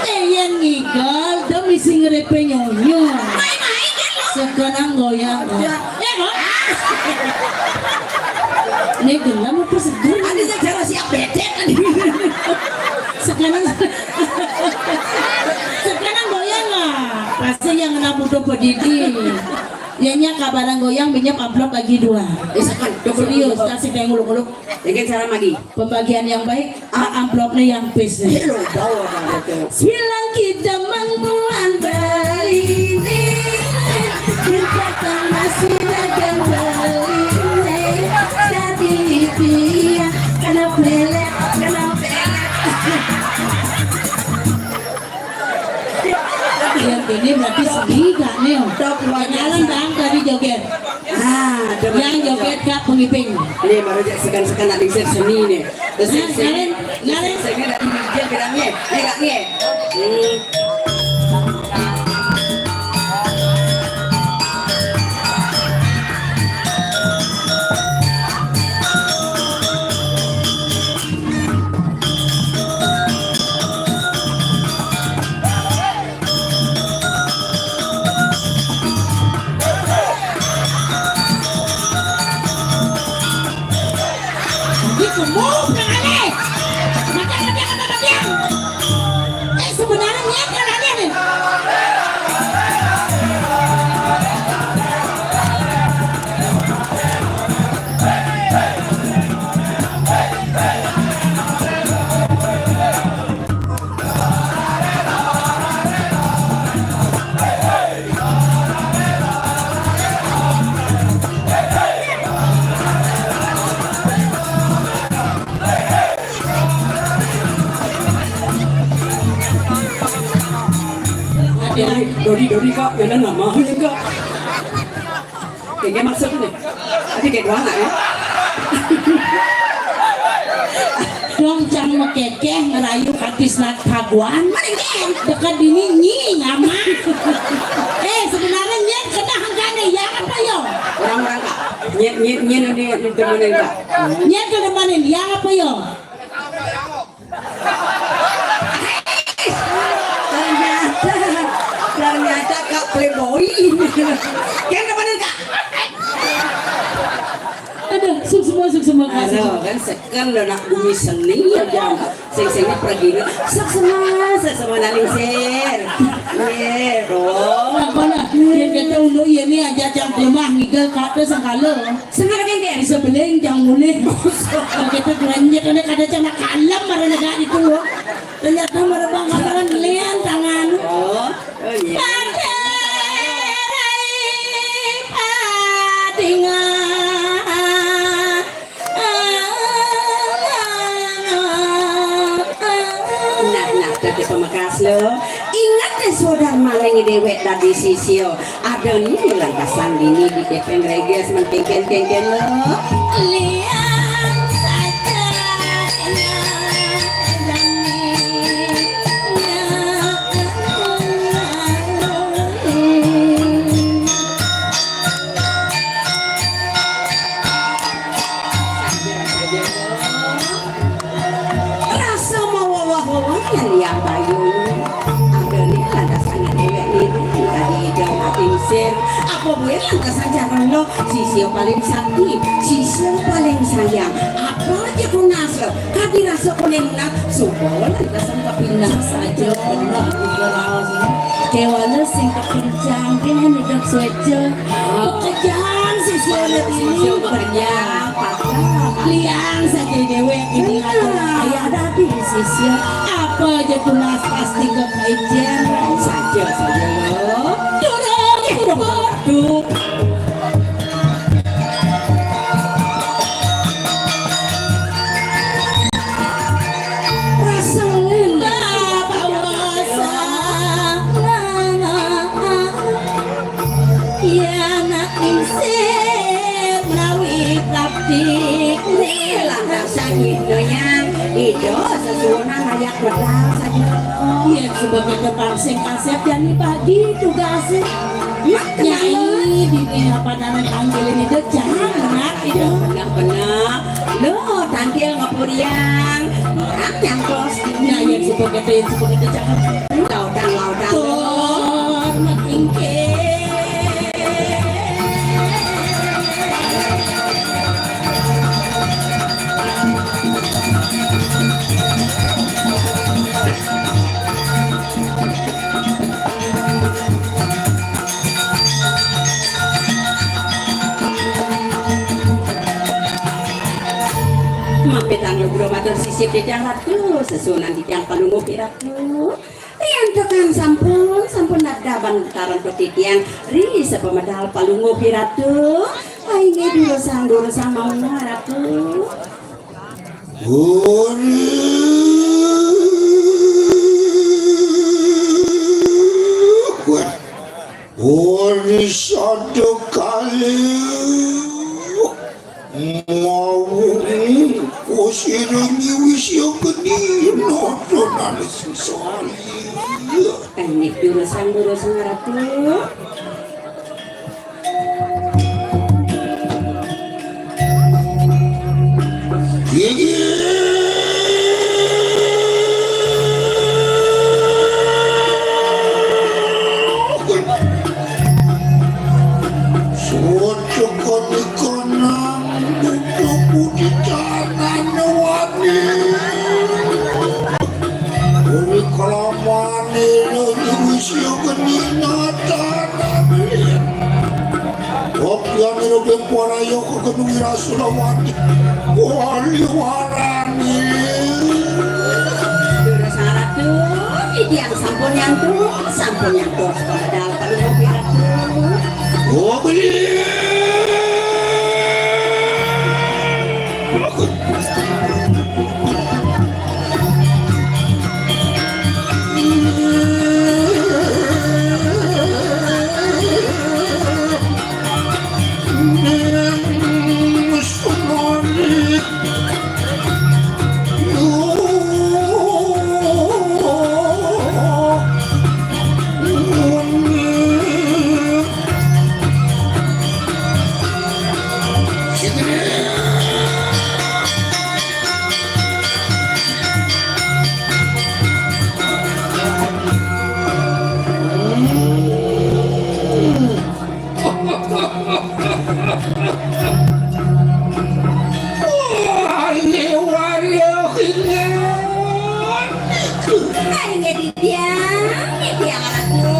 Eh, yén ngigel, demi sing repe nyonyo. Main-main, ya, lu? Sekarang goyang. Ya. Eh, Bro. Ini gelem apa seger? Ada yang cara siap bedek tadi. Sekarang, sekarang goyang lah. Pasti yang kena butuh pedidi. Ya, nya kabaran goyang, minyak amplop lagi dua. Eh, sekarang, serius, kasih kayak nguluk-nguluk. Ini cara lagi. Pembagian yang baik, ah, amplopnya yang pis. Iya, lo bawa banget tuh. Bilang kita mangmuan Bali ini, kita masih dagang Bali ini. Jadi dia kena pelek, kena pelek. Yang ini berarti segi gak nih? Top one. Kenalan, Bang, tadi joget. Ah, coba. Yang joget Kak Pengiping. Ini baru jak sekan-sekan nak diset seni nih. Nah, seni, kalian, kalian. Seni nak diset bilangnya. Nih, Kak, nih. Hmm. Dori, Dori, Dori, Kak, jalan lama, Kak. Kayaknya masuk nih. Tadi kayak doang, ya. Dong, cang makekeh ngerayu katis nat paguan. Mana ini? Dekat dini nyi ngama. Eh, sebenarnya nyet kena hangkane, ya apa yo? Orang-orang, Kak. Nyet, nyet, nyet, ini, ini temenin, Kak. Nyet ke depanin, ya apa yo? Ternyata, ternyata Kak Playboy. Yang mana, Kak? Aduh, suksma, suksma, Kak. Aduh, kan seken lo nak bumi seni aja. Sing sing pergi lo. Suksma, suksma naling sir. Iya, bro. Apa lah? Yang kata ulu iya ni aja jam lemah ngiga kata sengkala. Sengkala kan dia bisa beling jang mulih. Kita keranjit ada kada cana kalam marah negak itu. Ternyata marah bang kapalan lian tangan. Oh, oh iya. Paderai padingan. Nah, nah, dadi pemekas lo. Ingat deh, saudar maling dewek dadi sisya. Ada ni lantasan dini di kepeng reges mengkengken-kengken lo. Liang saja. Rasa mawawah-wawah yang liang bayu. Ada ni lantasan dewek ni tadi ida mati mesin. Apa buat lantasan jarang lo? Sisya paling sakti, sisya paling sayang. Apa aja ku nasa, kadi rasa kuning nak, subawa lantasan kapindah saja. Benar, benar. Kewala sing kepincang, dia hidup saja. Pekerjaan sisya ini pekerjaan. Liang saja dewek ini. Ayah dadi sisya. Apa aja tunas pasti kepaijen. Saja, saja lo. Turun, turun. Rasa lenda bawa sana. Iya nak ingsir menawi praktik. Ni lantasan ida yang ida sesuunan ayak medal saja. Iya, sebagai kepala sing kasep dan pagi tugas. Nyai, dini apa nana tangkil ini deh, jangan nak itu. Benar-benar. Lo tangkil ngepuriang. Orang yang kos. Nah, yang suka kata, yang suka kata jangan. Lautang, lautang. Tor, makin ke. Mampetang lugra matur sisip titiang Ratu, sesuunan titiang Palungguh Ratu. Riantukan sampun, sampun nadaban taran titiang ri sapamedal Palungguh Ratu. Inggih durusang, durusang mawon Ratu. Uri kuat. Uri sada kalih. Mau kusira nyiwis ya geni nata nalis sali. Teknik durusang, durusang Ratu. Suwun konika nang butuh budi carane wani. Uri kelamaan ilo diwisya geni nata. Kopian ira bempo raya kegenung ira Sulawati. Wali warani. Durus Ratu, titiang sampun nyantuk, sampun nyantuk sepedal Palungguh Ratu. Wali. Ayo, Diang, Diang Ratu.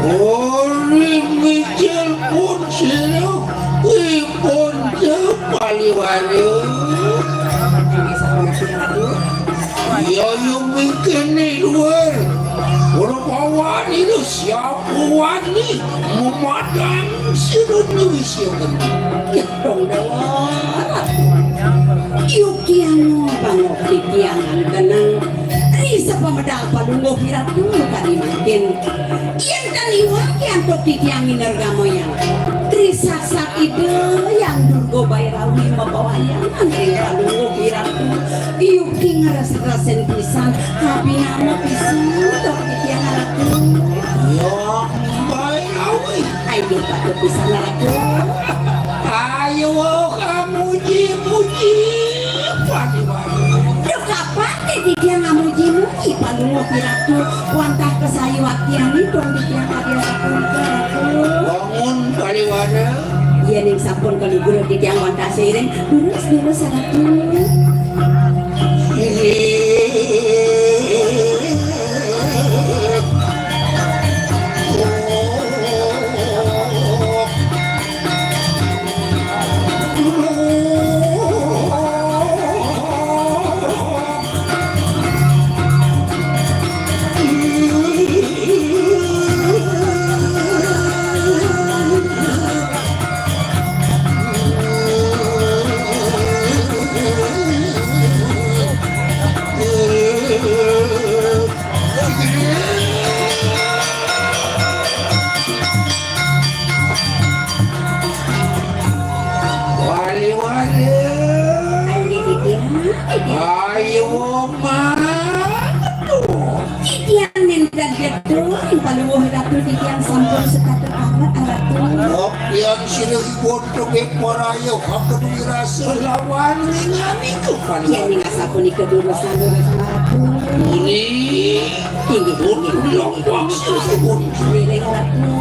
Ori micil pun sira, ipun jepaliwara. Iya, iya, mingkene luar. Ora pawani lho, siapa wani memadang sira Dewi Siaga. Ya, dong, Dewa. Yukian pangok titiang antenang. Risa pamedal palungguh iratu kadi mangkin. Yen tan iwang kiantuk titiang minergamayang. Trisaksa Ida Yang Durga Bairawi mabawayang anting palungguh iratu. Yuki ngres-resen pisan, tapi nama pisan tok titiang ratu. Ya, Bairawi. Ayo patut pisan ratu. Ayo kamuji-muji. Waduh, waduh. Duh, kapan titiang ngamuji-muji palungguh iratu wantah kasayuwaktian ipun titiang kadi sapunika ratu. Bangun pariwara. Yen ing sampun kalugra titiang wantah seiring, durus-durus ratu. Wali-wali. Ayo, Mak. Aduh. Titiang nenten betul, ing palungguh ratu titiang sampun sekata amat, ratu. Kok yang sirih bodoh paraya, kakedui rasa lawan ningani ku. Yang ning sapunika durus-durus, ratu. Ini. Inggih, inggih, inggih, inggih, inggih. Ratu.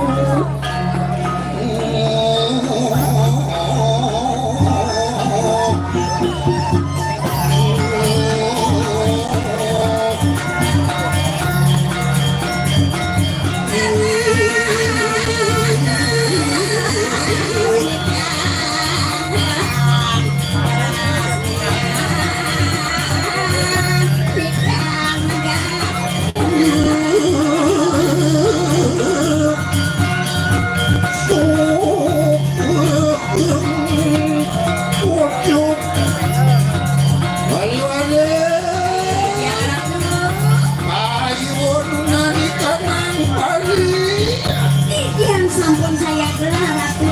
Yang sampun saya gelar, Ratu.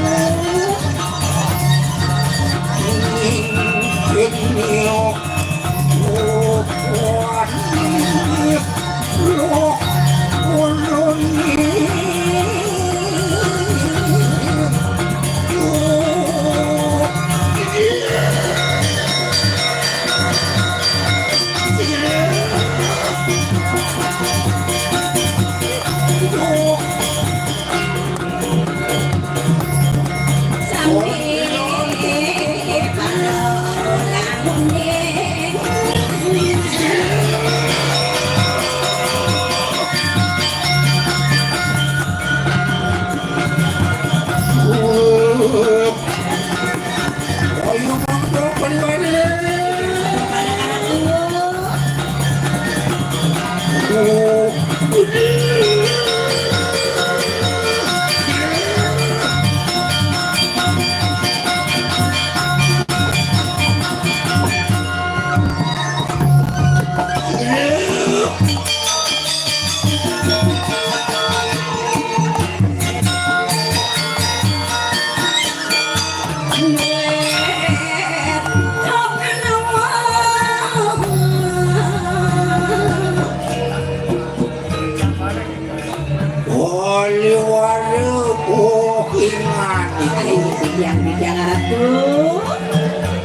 Oliwara, oh, ingat. Ayo, titiang, titiang Ratu.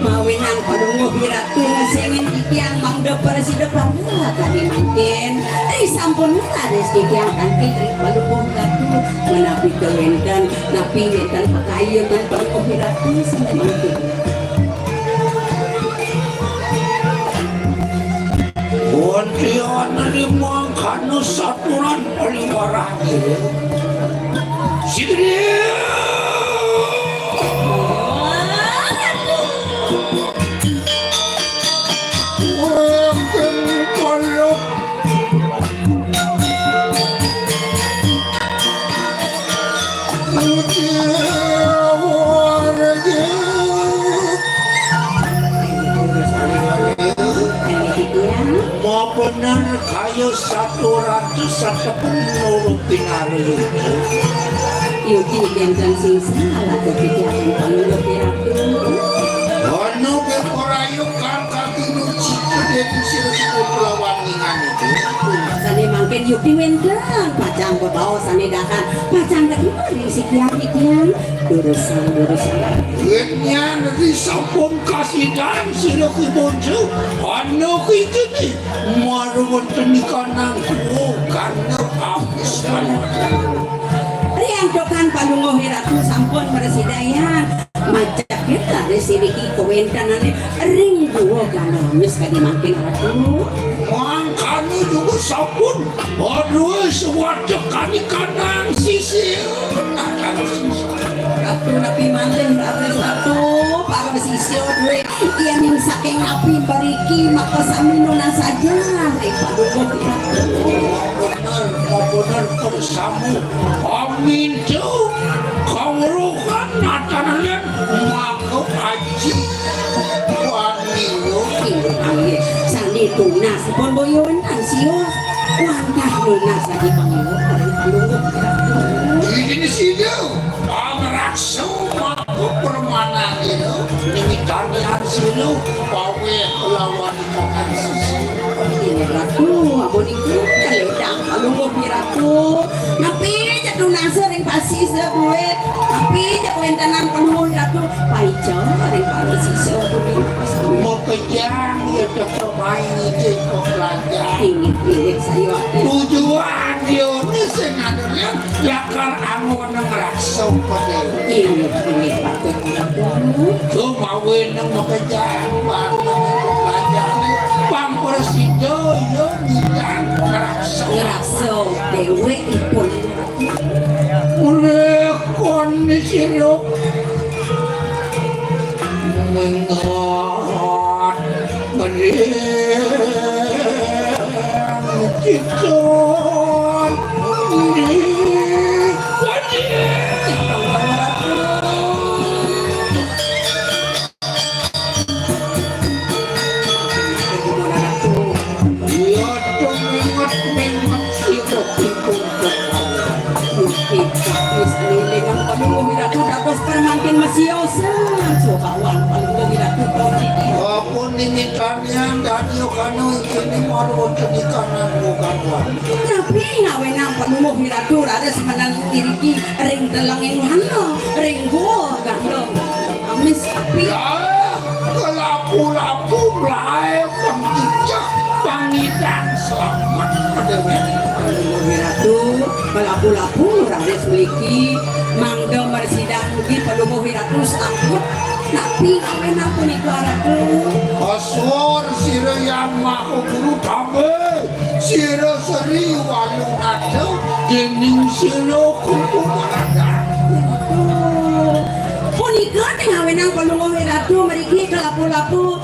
Mawinan palungguh Ratu ngesengin titiang mangda prasida pamila kadi mangkin. Ri sampun raris titiang kanti ri palungguh Ratu. Menapi kewenten, napi wenten pakayunan palungguh Ratu sane mangkin. Gantian limang kanus saturan paliwarang. Sini. Wonten kolok. Mutia warga. Mabener kaya satu ratus satepun loro pinareluk. Yuki jantan sing salah kepikiran panggupi ratu. Ono beporayo kang kaki nuci kedeni sira sira kulawan ningan itu. Sane mangkin yuki wenten pacang bebaos sane dahan pacang kedua ring sikian-sikian. Durusang, durusang. Wetnya negeri sampun kasidan sira kubuncu. Ono kikini. Maruwun tenikanan kuwo karena abis banget. Riantukan Palungguh Ratu sampun mresidayang majak kita ri siriki kawentenane ring guwa Ganamis kadi mangkin Ratu. Mangkane juga sampun aduh sewatek kani kanang sisi. Ratu napi malih Ratu, para sisi duwe. Yen ing saking napi mriki maka sami nunas saja ring paduka kita. Bener, bener, bener, samu. Amintu kawruhan natanen maka aji. Waniyo. Inggih, inggih. Sami tunas pun boyo wonten sios. Wantah nunas lagi pangiwa ring paduka kita. Ini sida. Pangraksa mabuk permanane lo, ningitani ansilo, pawe lawan ikangan sisi. Inggih Ratu, ampun iku, kaledang Palungguh Ratu. Napi jatuh nasa ring pasi sebuwe, napi jatuh entenan Palungguh Ratu, paica ring pasi sebuwe. Mokejang ya tetep main ijik kok belajar. Inggih, inggih, sayo ati. Tujuan dia ni sing ada lihat. Lakar anggon ngrasa padha. Inggih, inggih, patut. Kumawi nang makejang, patut belajar. Pang prasida, ya, ngidang ngrasa. Ngrasa dhewekipun. Oleh kondisi lo. Mengat. Mending kita Gusti Patih selilingan penuh Ratu dados permangkin masiosan subawan penuh Ratu. Ampun nini kanian dadi kanu kini maru cedikanan bukan wan. Tapi ngawenang penuh Ratu raris menang iriki ring telenging wana ring gua gandong. Amis api. Ya, kelapu-lapu mlae pangicah pangidan selamat. Palungguh Wiratu, kelapu-lapu raris mligi mangda mresidang mugi Palungguh Wiratu selamat. Napi kawenang punika, Ratu? Aswar sira Yang Maha Guru Tamba. Sira Sri Walunata dening sira Kumbaraga. Punika ning awenang Palungguh Wiratu mriki kelapu-lapu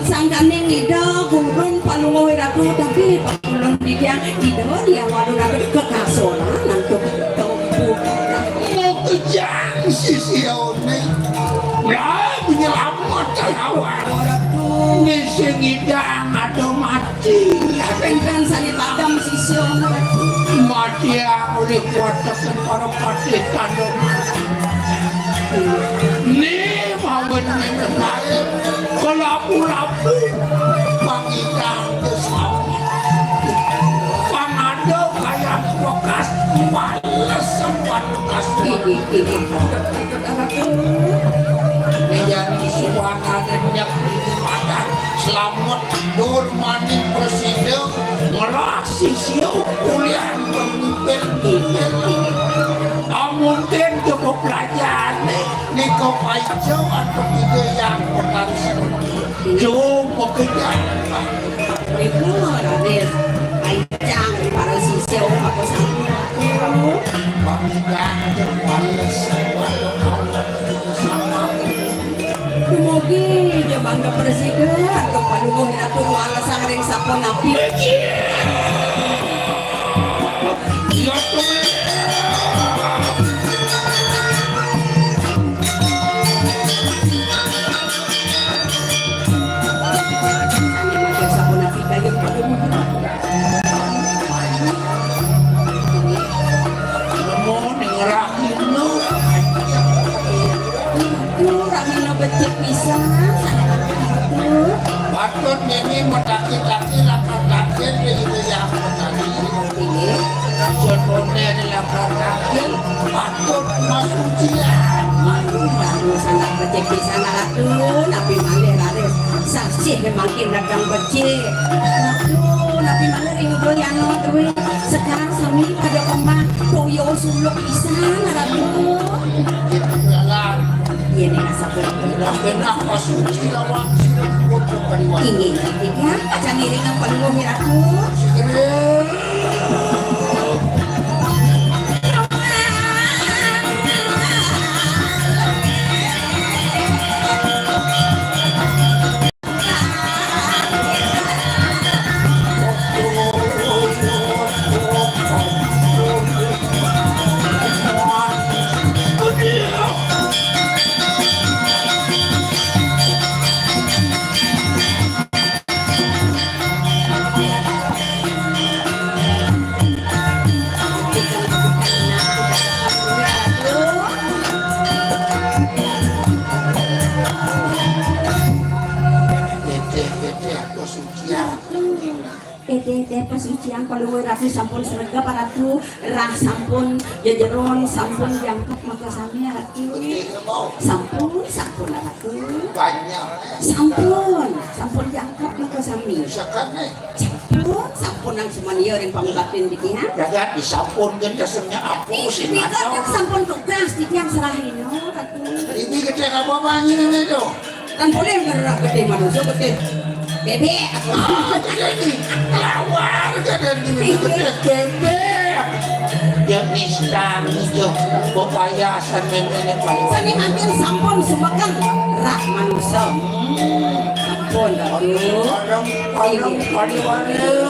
sangkaning Ida Gurun Palungguh Wiratu, tapi ulun titiang Ida Hyang Walunata kekasoran antuk tempu. Mau kejang sisione. Lah, menyelamat awak. Ning sing ngidang ada mati. Pengkan sane padam sisya. Mati oleh kuat para patih tandem. Ni mawon menae kelapu-lapu pangidang desa. Pangada kayang wekas males sempat wekas. Ini, ini. Ning suwanane nyak dini madan. Slamet dur maning prasida ngelah sisya kuliah pemimpin. Amun ten cukup pelajarane nika paica antuk Ida Hyang Betari Sri. Coba kejar. Iku, Raden. Ancang para sisya, apa sanggup? Pamitan males. Dumugi, jabang kebersihan, kepaduka Ratu, wales sangring sapunapi. Nemu ning rahimmu. Rahimmu becik pisan. Patut niki medaki-daki lakar kaget ning Hyang Betari. Inggih. Sedone lakar kaget patut masucian. Waduh, waduh, sangat becik pisan, Ratu. Napi malih raris sasih mangkin dagang becik. Waduh, napi malih ring Udayana kuwi. Sekarang sami pada kembang toya suluk pisan, Ratu. Jalan. Iya, ning sampun. Kenapa suci lawan sira pun kembali. Inggih, inggih, ya. Aja ngiringan peluh, ya, Ratu. Teteh, teteh, aku suci. Teteh, teteh, pasucian Palungguh Ratu sampun sregep, Ratu. Rah sampun jejeron, sampun jangkep makasami, Ratu. Sampun, sampun, Ratu. Banyak. Sampun, sampun jangkep makasami. Sampun, sampun nang sumania ring pangbatin niki, ha? Jagat disampun, kan kesennya aku sih. Nika kan sampun tugas, titiang serahin, Ratu. Ini gedé apa, Bang, ini tuh? Kan boleh ngerak gedé manusia, gedé bebek. Ah, gedé ini. Lawar gedé ini, gedé bebek. Ya, nista, nista. Pepayasan ini paling. Sami mangkin sampun sumekeng rak manusia. Sampun, Ratu. Aduh, aduh, aduh, aduh.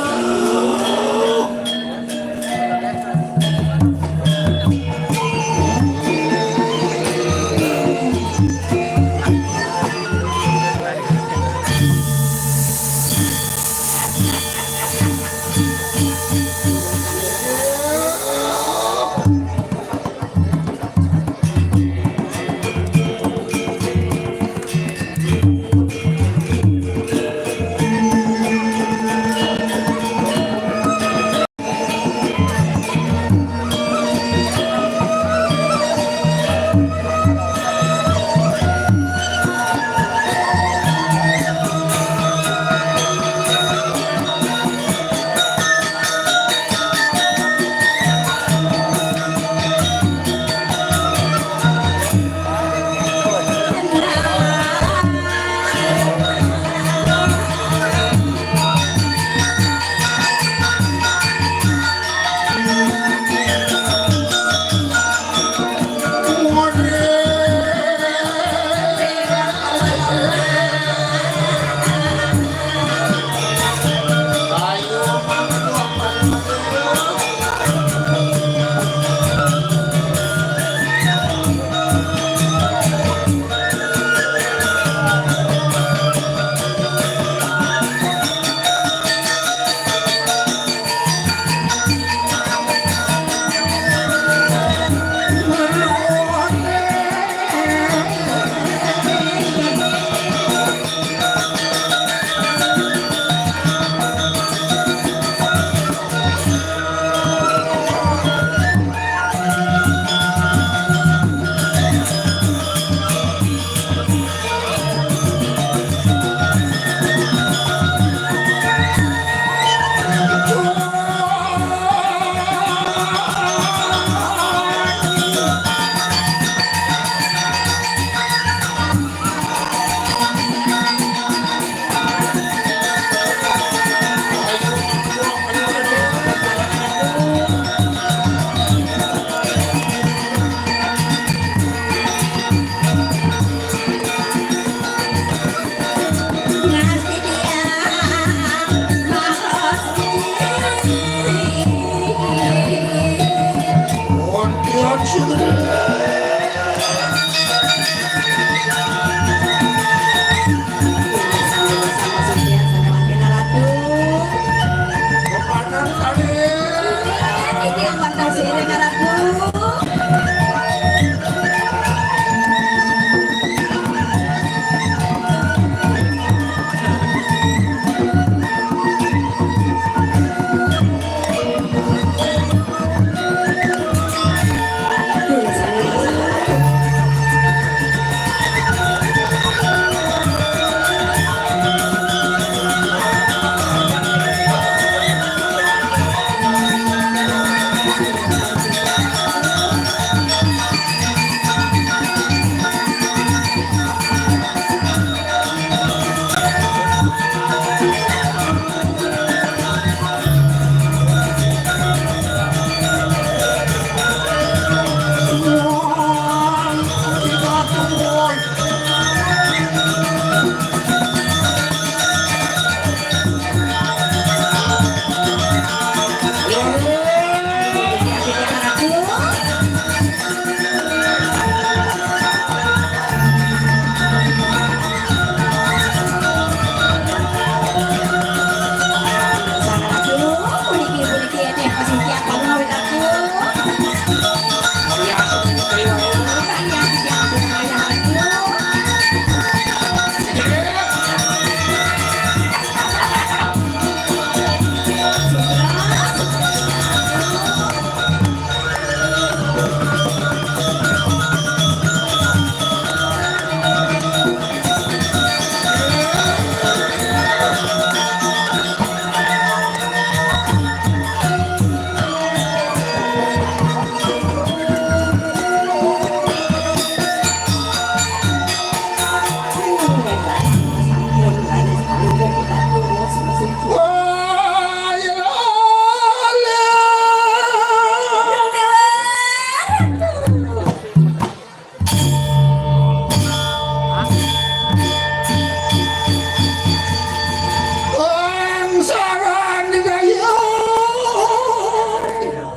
Bangsaran Dayak.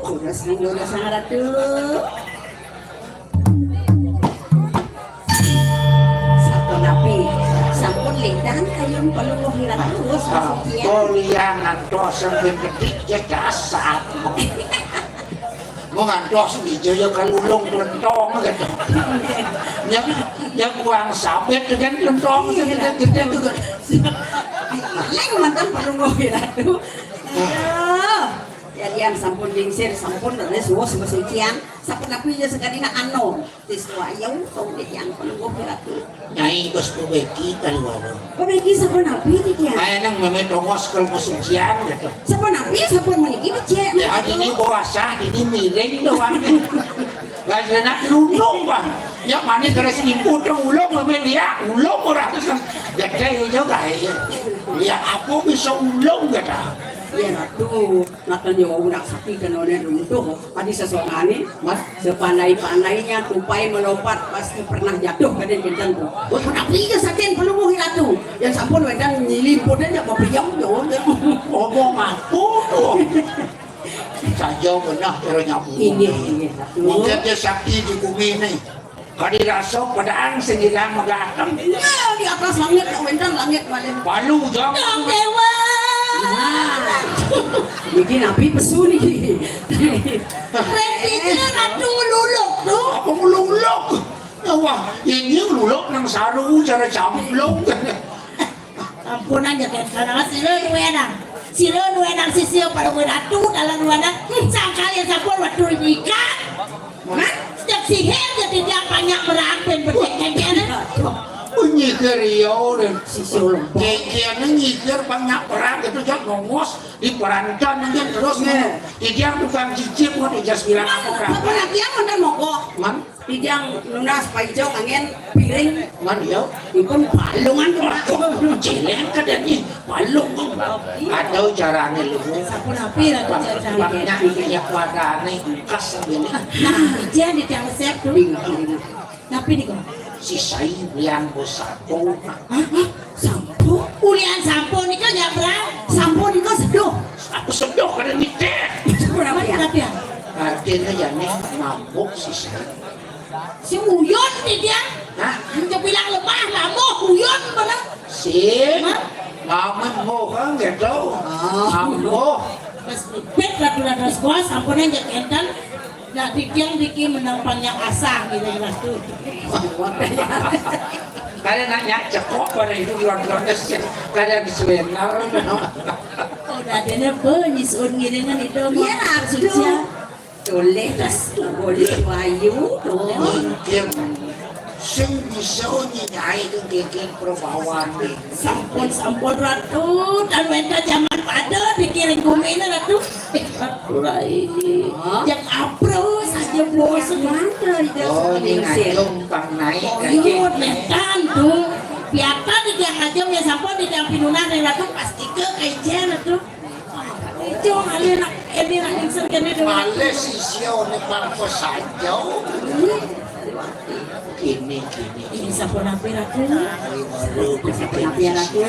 Kuda sandal sangat tuh. Sapunapi, sampun lintang kayun Palungguh Ratu, Sampun liang ngantos sampai detik ya dasar. Mau ngantos di jaya kalulung lentong gitu. Ya, ya buang sabit dengan lentong gedé-gedé tuh. Lain mantan Palungguh Ratu. Aduh. Jadi yang sampun lingsir, sampun leres wos masucian. Sapunapi ya sekadina anu. Tis wayang tong dek yang Palungguh Ratu. Nyai bos pebeki kali waduh. Pebeki sapunapi dik ya? Kayak nang meme tongos kalau musim siang gitu. Sapunapi sampun meniki becek. Ya, ini bawasa, ini miring doang. Gak enak lundung, Bang. Ya, mana terus ibu dong ulung meme liak, ulung orang terus. Gede juga ya. Ya, apa bisa ulung gitu? Ya, Ratu. Nata nyawa unak sakti kena oleh runtuh. Adi sesonane, Mas, sepandai-pandainya tupai melompat pasti pernah jatuh ka dén kénten tu. Wah, tapi ke saking Palungguh Ratu. Yang sampun wénten nyilimput aja mau piyam jawabnya. Ngomong apa tuh? Saja benah kira nyambung. Ini, ini, Ratu. Mungkin dia sakti di bumi ini. Kadi rasa padaan sing ilang magateng. Iya, di atas langit, kok wénten langit malih. Palu jam. Yang dewa. Nah. Niki napi pesu niki. Rek pikir Ratu ngeluluk tu. Apa ngeluluk? Ya wah, ini ngeluluk nang saru cara camplung. Ampunan ya kan, karena sila nuenang. Sila nuenang sisia pada ratu dalam nuenang. Hmm, sakali sampun waktu nikah. Hah? Setiap sihir jadi dia banyak merang dan berjengkel. Nyikir iya, dan sisia lempeng. Nyikir, nyikir banyak perang itu, jak nongos di perancan aja terus. Iya. Jadi yang tukang cicip mau dijas bilang apa, apa lagi yang mana mogok? Man? Titiang nunas paijo kanggén piring. Man, ya. Ipun balungan tuh, Ratu. Céléng kadén nih, balung. Ada carané lu. Sapunapi, Ratu, carané? Banyak, banyak warnané, bekas sambil. Nah, ijen di tiang resep tuh. Bingung. Tapi nih, kok. Si Sai bilang bos satu. Hah? Hah? Sampo? Ulian sampo nika nyabrang. Sampo nika seduh. Aku seduh kada nitih. Berapa ya? Berapa ya? Artinya ya nih mabuk sih, Sir. Si Uyun nih dia. Hah? Dia bilang lemah, lamuh, Uyun mana? Si Hah? Mamet mohang gitu. Oh. Ambo. Pas pipit ratu-ratu sekolah samponan jak enten. Nah, dikiang diki menang panjang asah gitu, Mas, tuh. Kada nanya cekok pada itu, bilang-bilang kada disuenar. Oh, dadanya benyis un ngiringan itu, Iya, Mas, aduh. Sucia. Boleh, Mas. Boleh, Wayu, tuh. Mungkin sing bisa nyai itu bikin perubahan nih. Sampun, sampun, Ratu. Dan wénten zaman pada dikiring bumi ini, Ratu. Eh, Ratu, rai. Hah? Yang apro saja bosen. Mana itu Oh, ini seperti ngajung pang naik Oh, aja. Iya, netan tuh. Piata di tiang ngajung ya sampun di tiang pinunah nih, Ratu. Pasti ke kajian, Ratu. Ijo, alih nak, ini nak ingsun kene dulu. Malih sisya ne pangko saja. Kene, kene. Ini sampun api, Ratu? Ayo, baru. Sampun api, Ratu?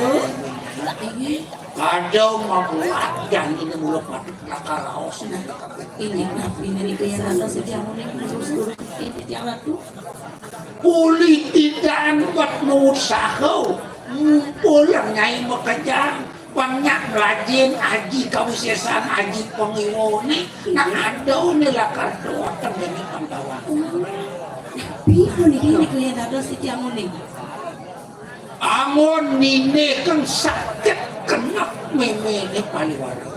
Ini. Kadang mabuat dan ini mula patut lakar raos. Nah, ini, nah, ini nih, kaya rasa sejauh ini, terus turun ini, dia, Ratu. Uli tidak buat nusaha. Ngumpul nyai makejang. Banyak melajin aji kawisésan, aji pangiwané, nak ada né lakar doa tembéné Pandawa. Tapi muni ini kalian dados titiang muni. Angon niné kang sakit kenep méméné paliwara.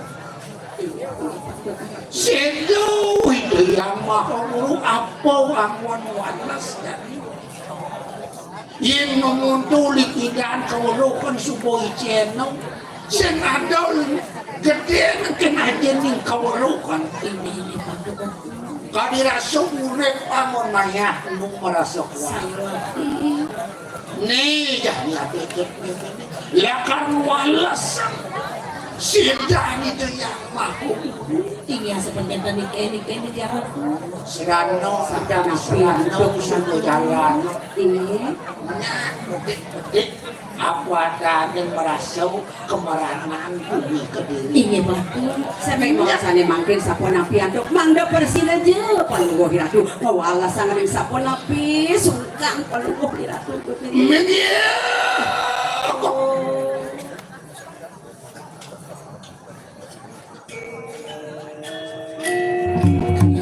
Séda Ida Hyang Maha Guru apa angon wanes jani. Yén mamuntuli kidan kaweruhan suba icéno, sing adol gedé nengken aja ning kaweruhan. Kadi rasa urip angon mayah nu marasa kuat. Né, jani ati cek né. Lakar wales. Sidan itu yang mahu. Tinggal sebentar tadi kene kene jalan. Serano, sedang serano, sudah jalan. Ini. Nah, petik-petik. Apa ada yang merasa kemeranan bumi kediri? Iya, Pak. Sampai bahasanya mangkin sapunapi antuk mangda persil aja, Palungguh Ratu. Mawalasan ring sapunapi sungkan, Palungguh Ratu. Minggir.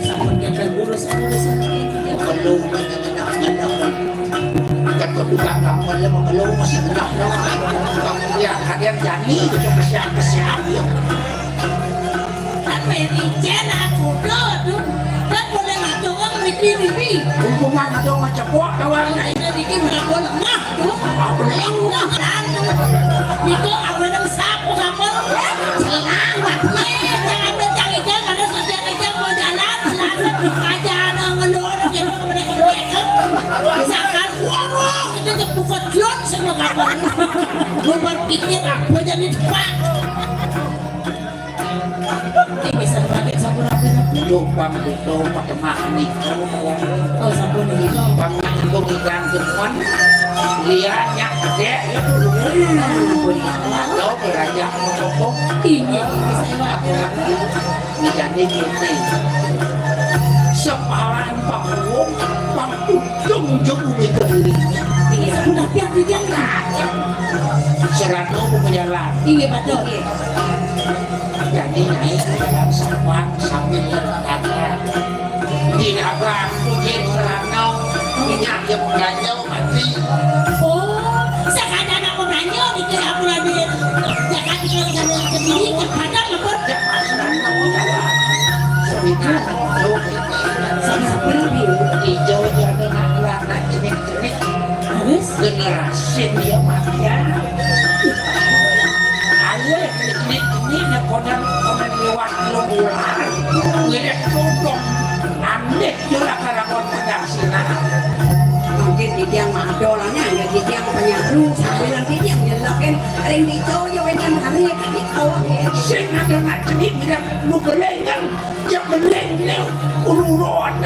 Sampun gagal urus, urus. Kalau banyak anak-anak, angkat ke buka kapal, ya, kalau masih genap, ya. Kamu lihat, kalian jani, gitu, kesian-kesian, ya. Kan meri jen aku, bro, tuh. Kan boleh ngaco, kan, mimpi-mimpi. Hubungan atau macam buat, kawan. Nah, ini bikin berapa lemah. Niku awénem sapu sampun selamat. Jangan mencang-mencang, ada sejak-sejak mau jalan, selamat aja, ada ngelor, gitu, kemudian gitu. Misalkan, wah, itu tuh bukan drone semua kapan. Lu berpikir apa jadi cepat. Tipisan raden sampun raden. Duh, pang buta patemah nika. Oh, sampun nika. Pang nika ngidang temuan. Liatnya gedé, ya, dulu. Tahu belajar ngomong. Ini, ini saya. Ngidane kene. Sepalan panggung, pang ujung jeng bumi kediri. Ini sampun raden, raden. Serana mau jalan. Iya, betul. Jadi naik dalam sempat sambil berkata, "Di naga aku jin serana, minyak yang ganjau mati." Oh, sakada anak pemranyo di kira aku lagi. Jangan dikira sama yang kediri, kepada lepot. Jangan serana mau jalan. Sebenarnya, sama seperti hijau jadi nak, nak jenis Terus? Generasi dia mati ya. Ayo, ini, ini, ini, konan, konan lewat lo ular. Ini kodok. Aneh, dia lah karakon pegang sini. Mungkin dia yang mado lah, ya, dia yang penyaru, sambil nanti dia nyelakin, ring itu, ya, wénten hari, ya, kan, itu, ya. Sing ada nak jenis, bilang, lu gelengan. Ya beling ne ururon.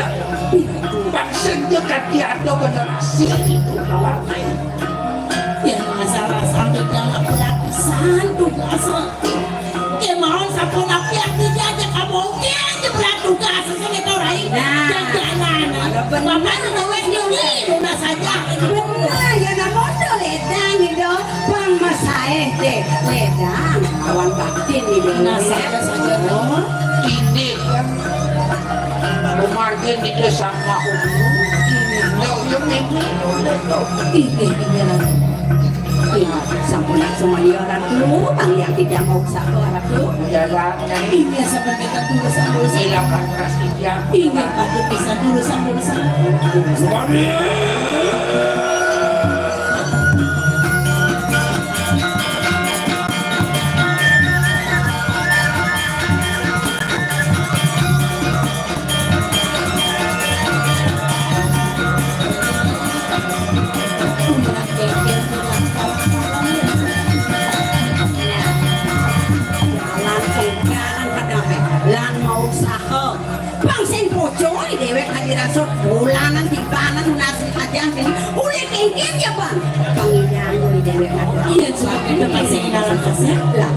Bangsa dia kaki ada generasi itu kawan lain. Ya masalah sampai dalam pelatihan tugas. Ya mau sampun api aku aja kamu oke aja berat tugas sini tau lain. Nah. Jajanan. Bapak nu wis nyuli, lunas saja. Benar, ya, namun tuh ledang gitu. Bang Mas Saeh deh, ledang. Lawan batin gitu. Nah, saja, saja. Oh, ini kan. Umar Ini sama aku. Nggak, yang ini. Inggih, inggih, Ratu. Iya, sampun langsung mania, Ratu. Panglian titiang mauksaha, Ratu. Ya, Ratu. Inggih, sampun kita tulus, tulus. Silakan, Ratu. Inggih, patut pisan tulus, tulus. Mari. Jalan sing jalan kadame lan mauksaha. Bang sing bojo dhewek kanthi rasa bulanan dipanen nasi kadang dene ulih kengken ya, Bang. Bang, iya, ulih dhewek kadang. Iya, sebab itu Bang sing ngalah kasih. Lah,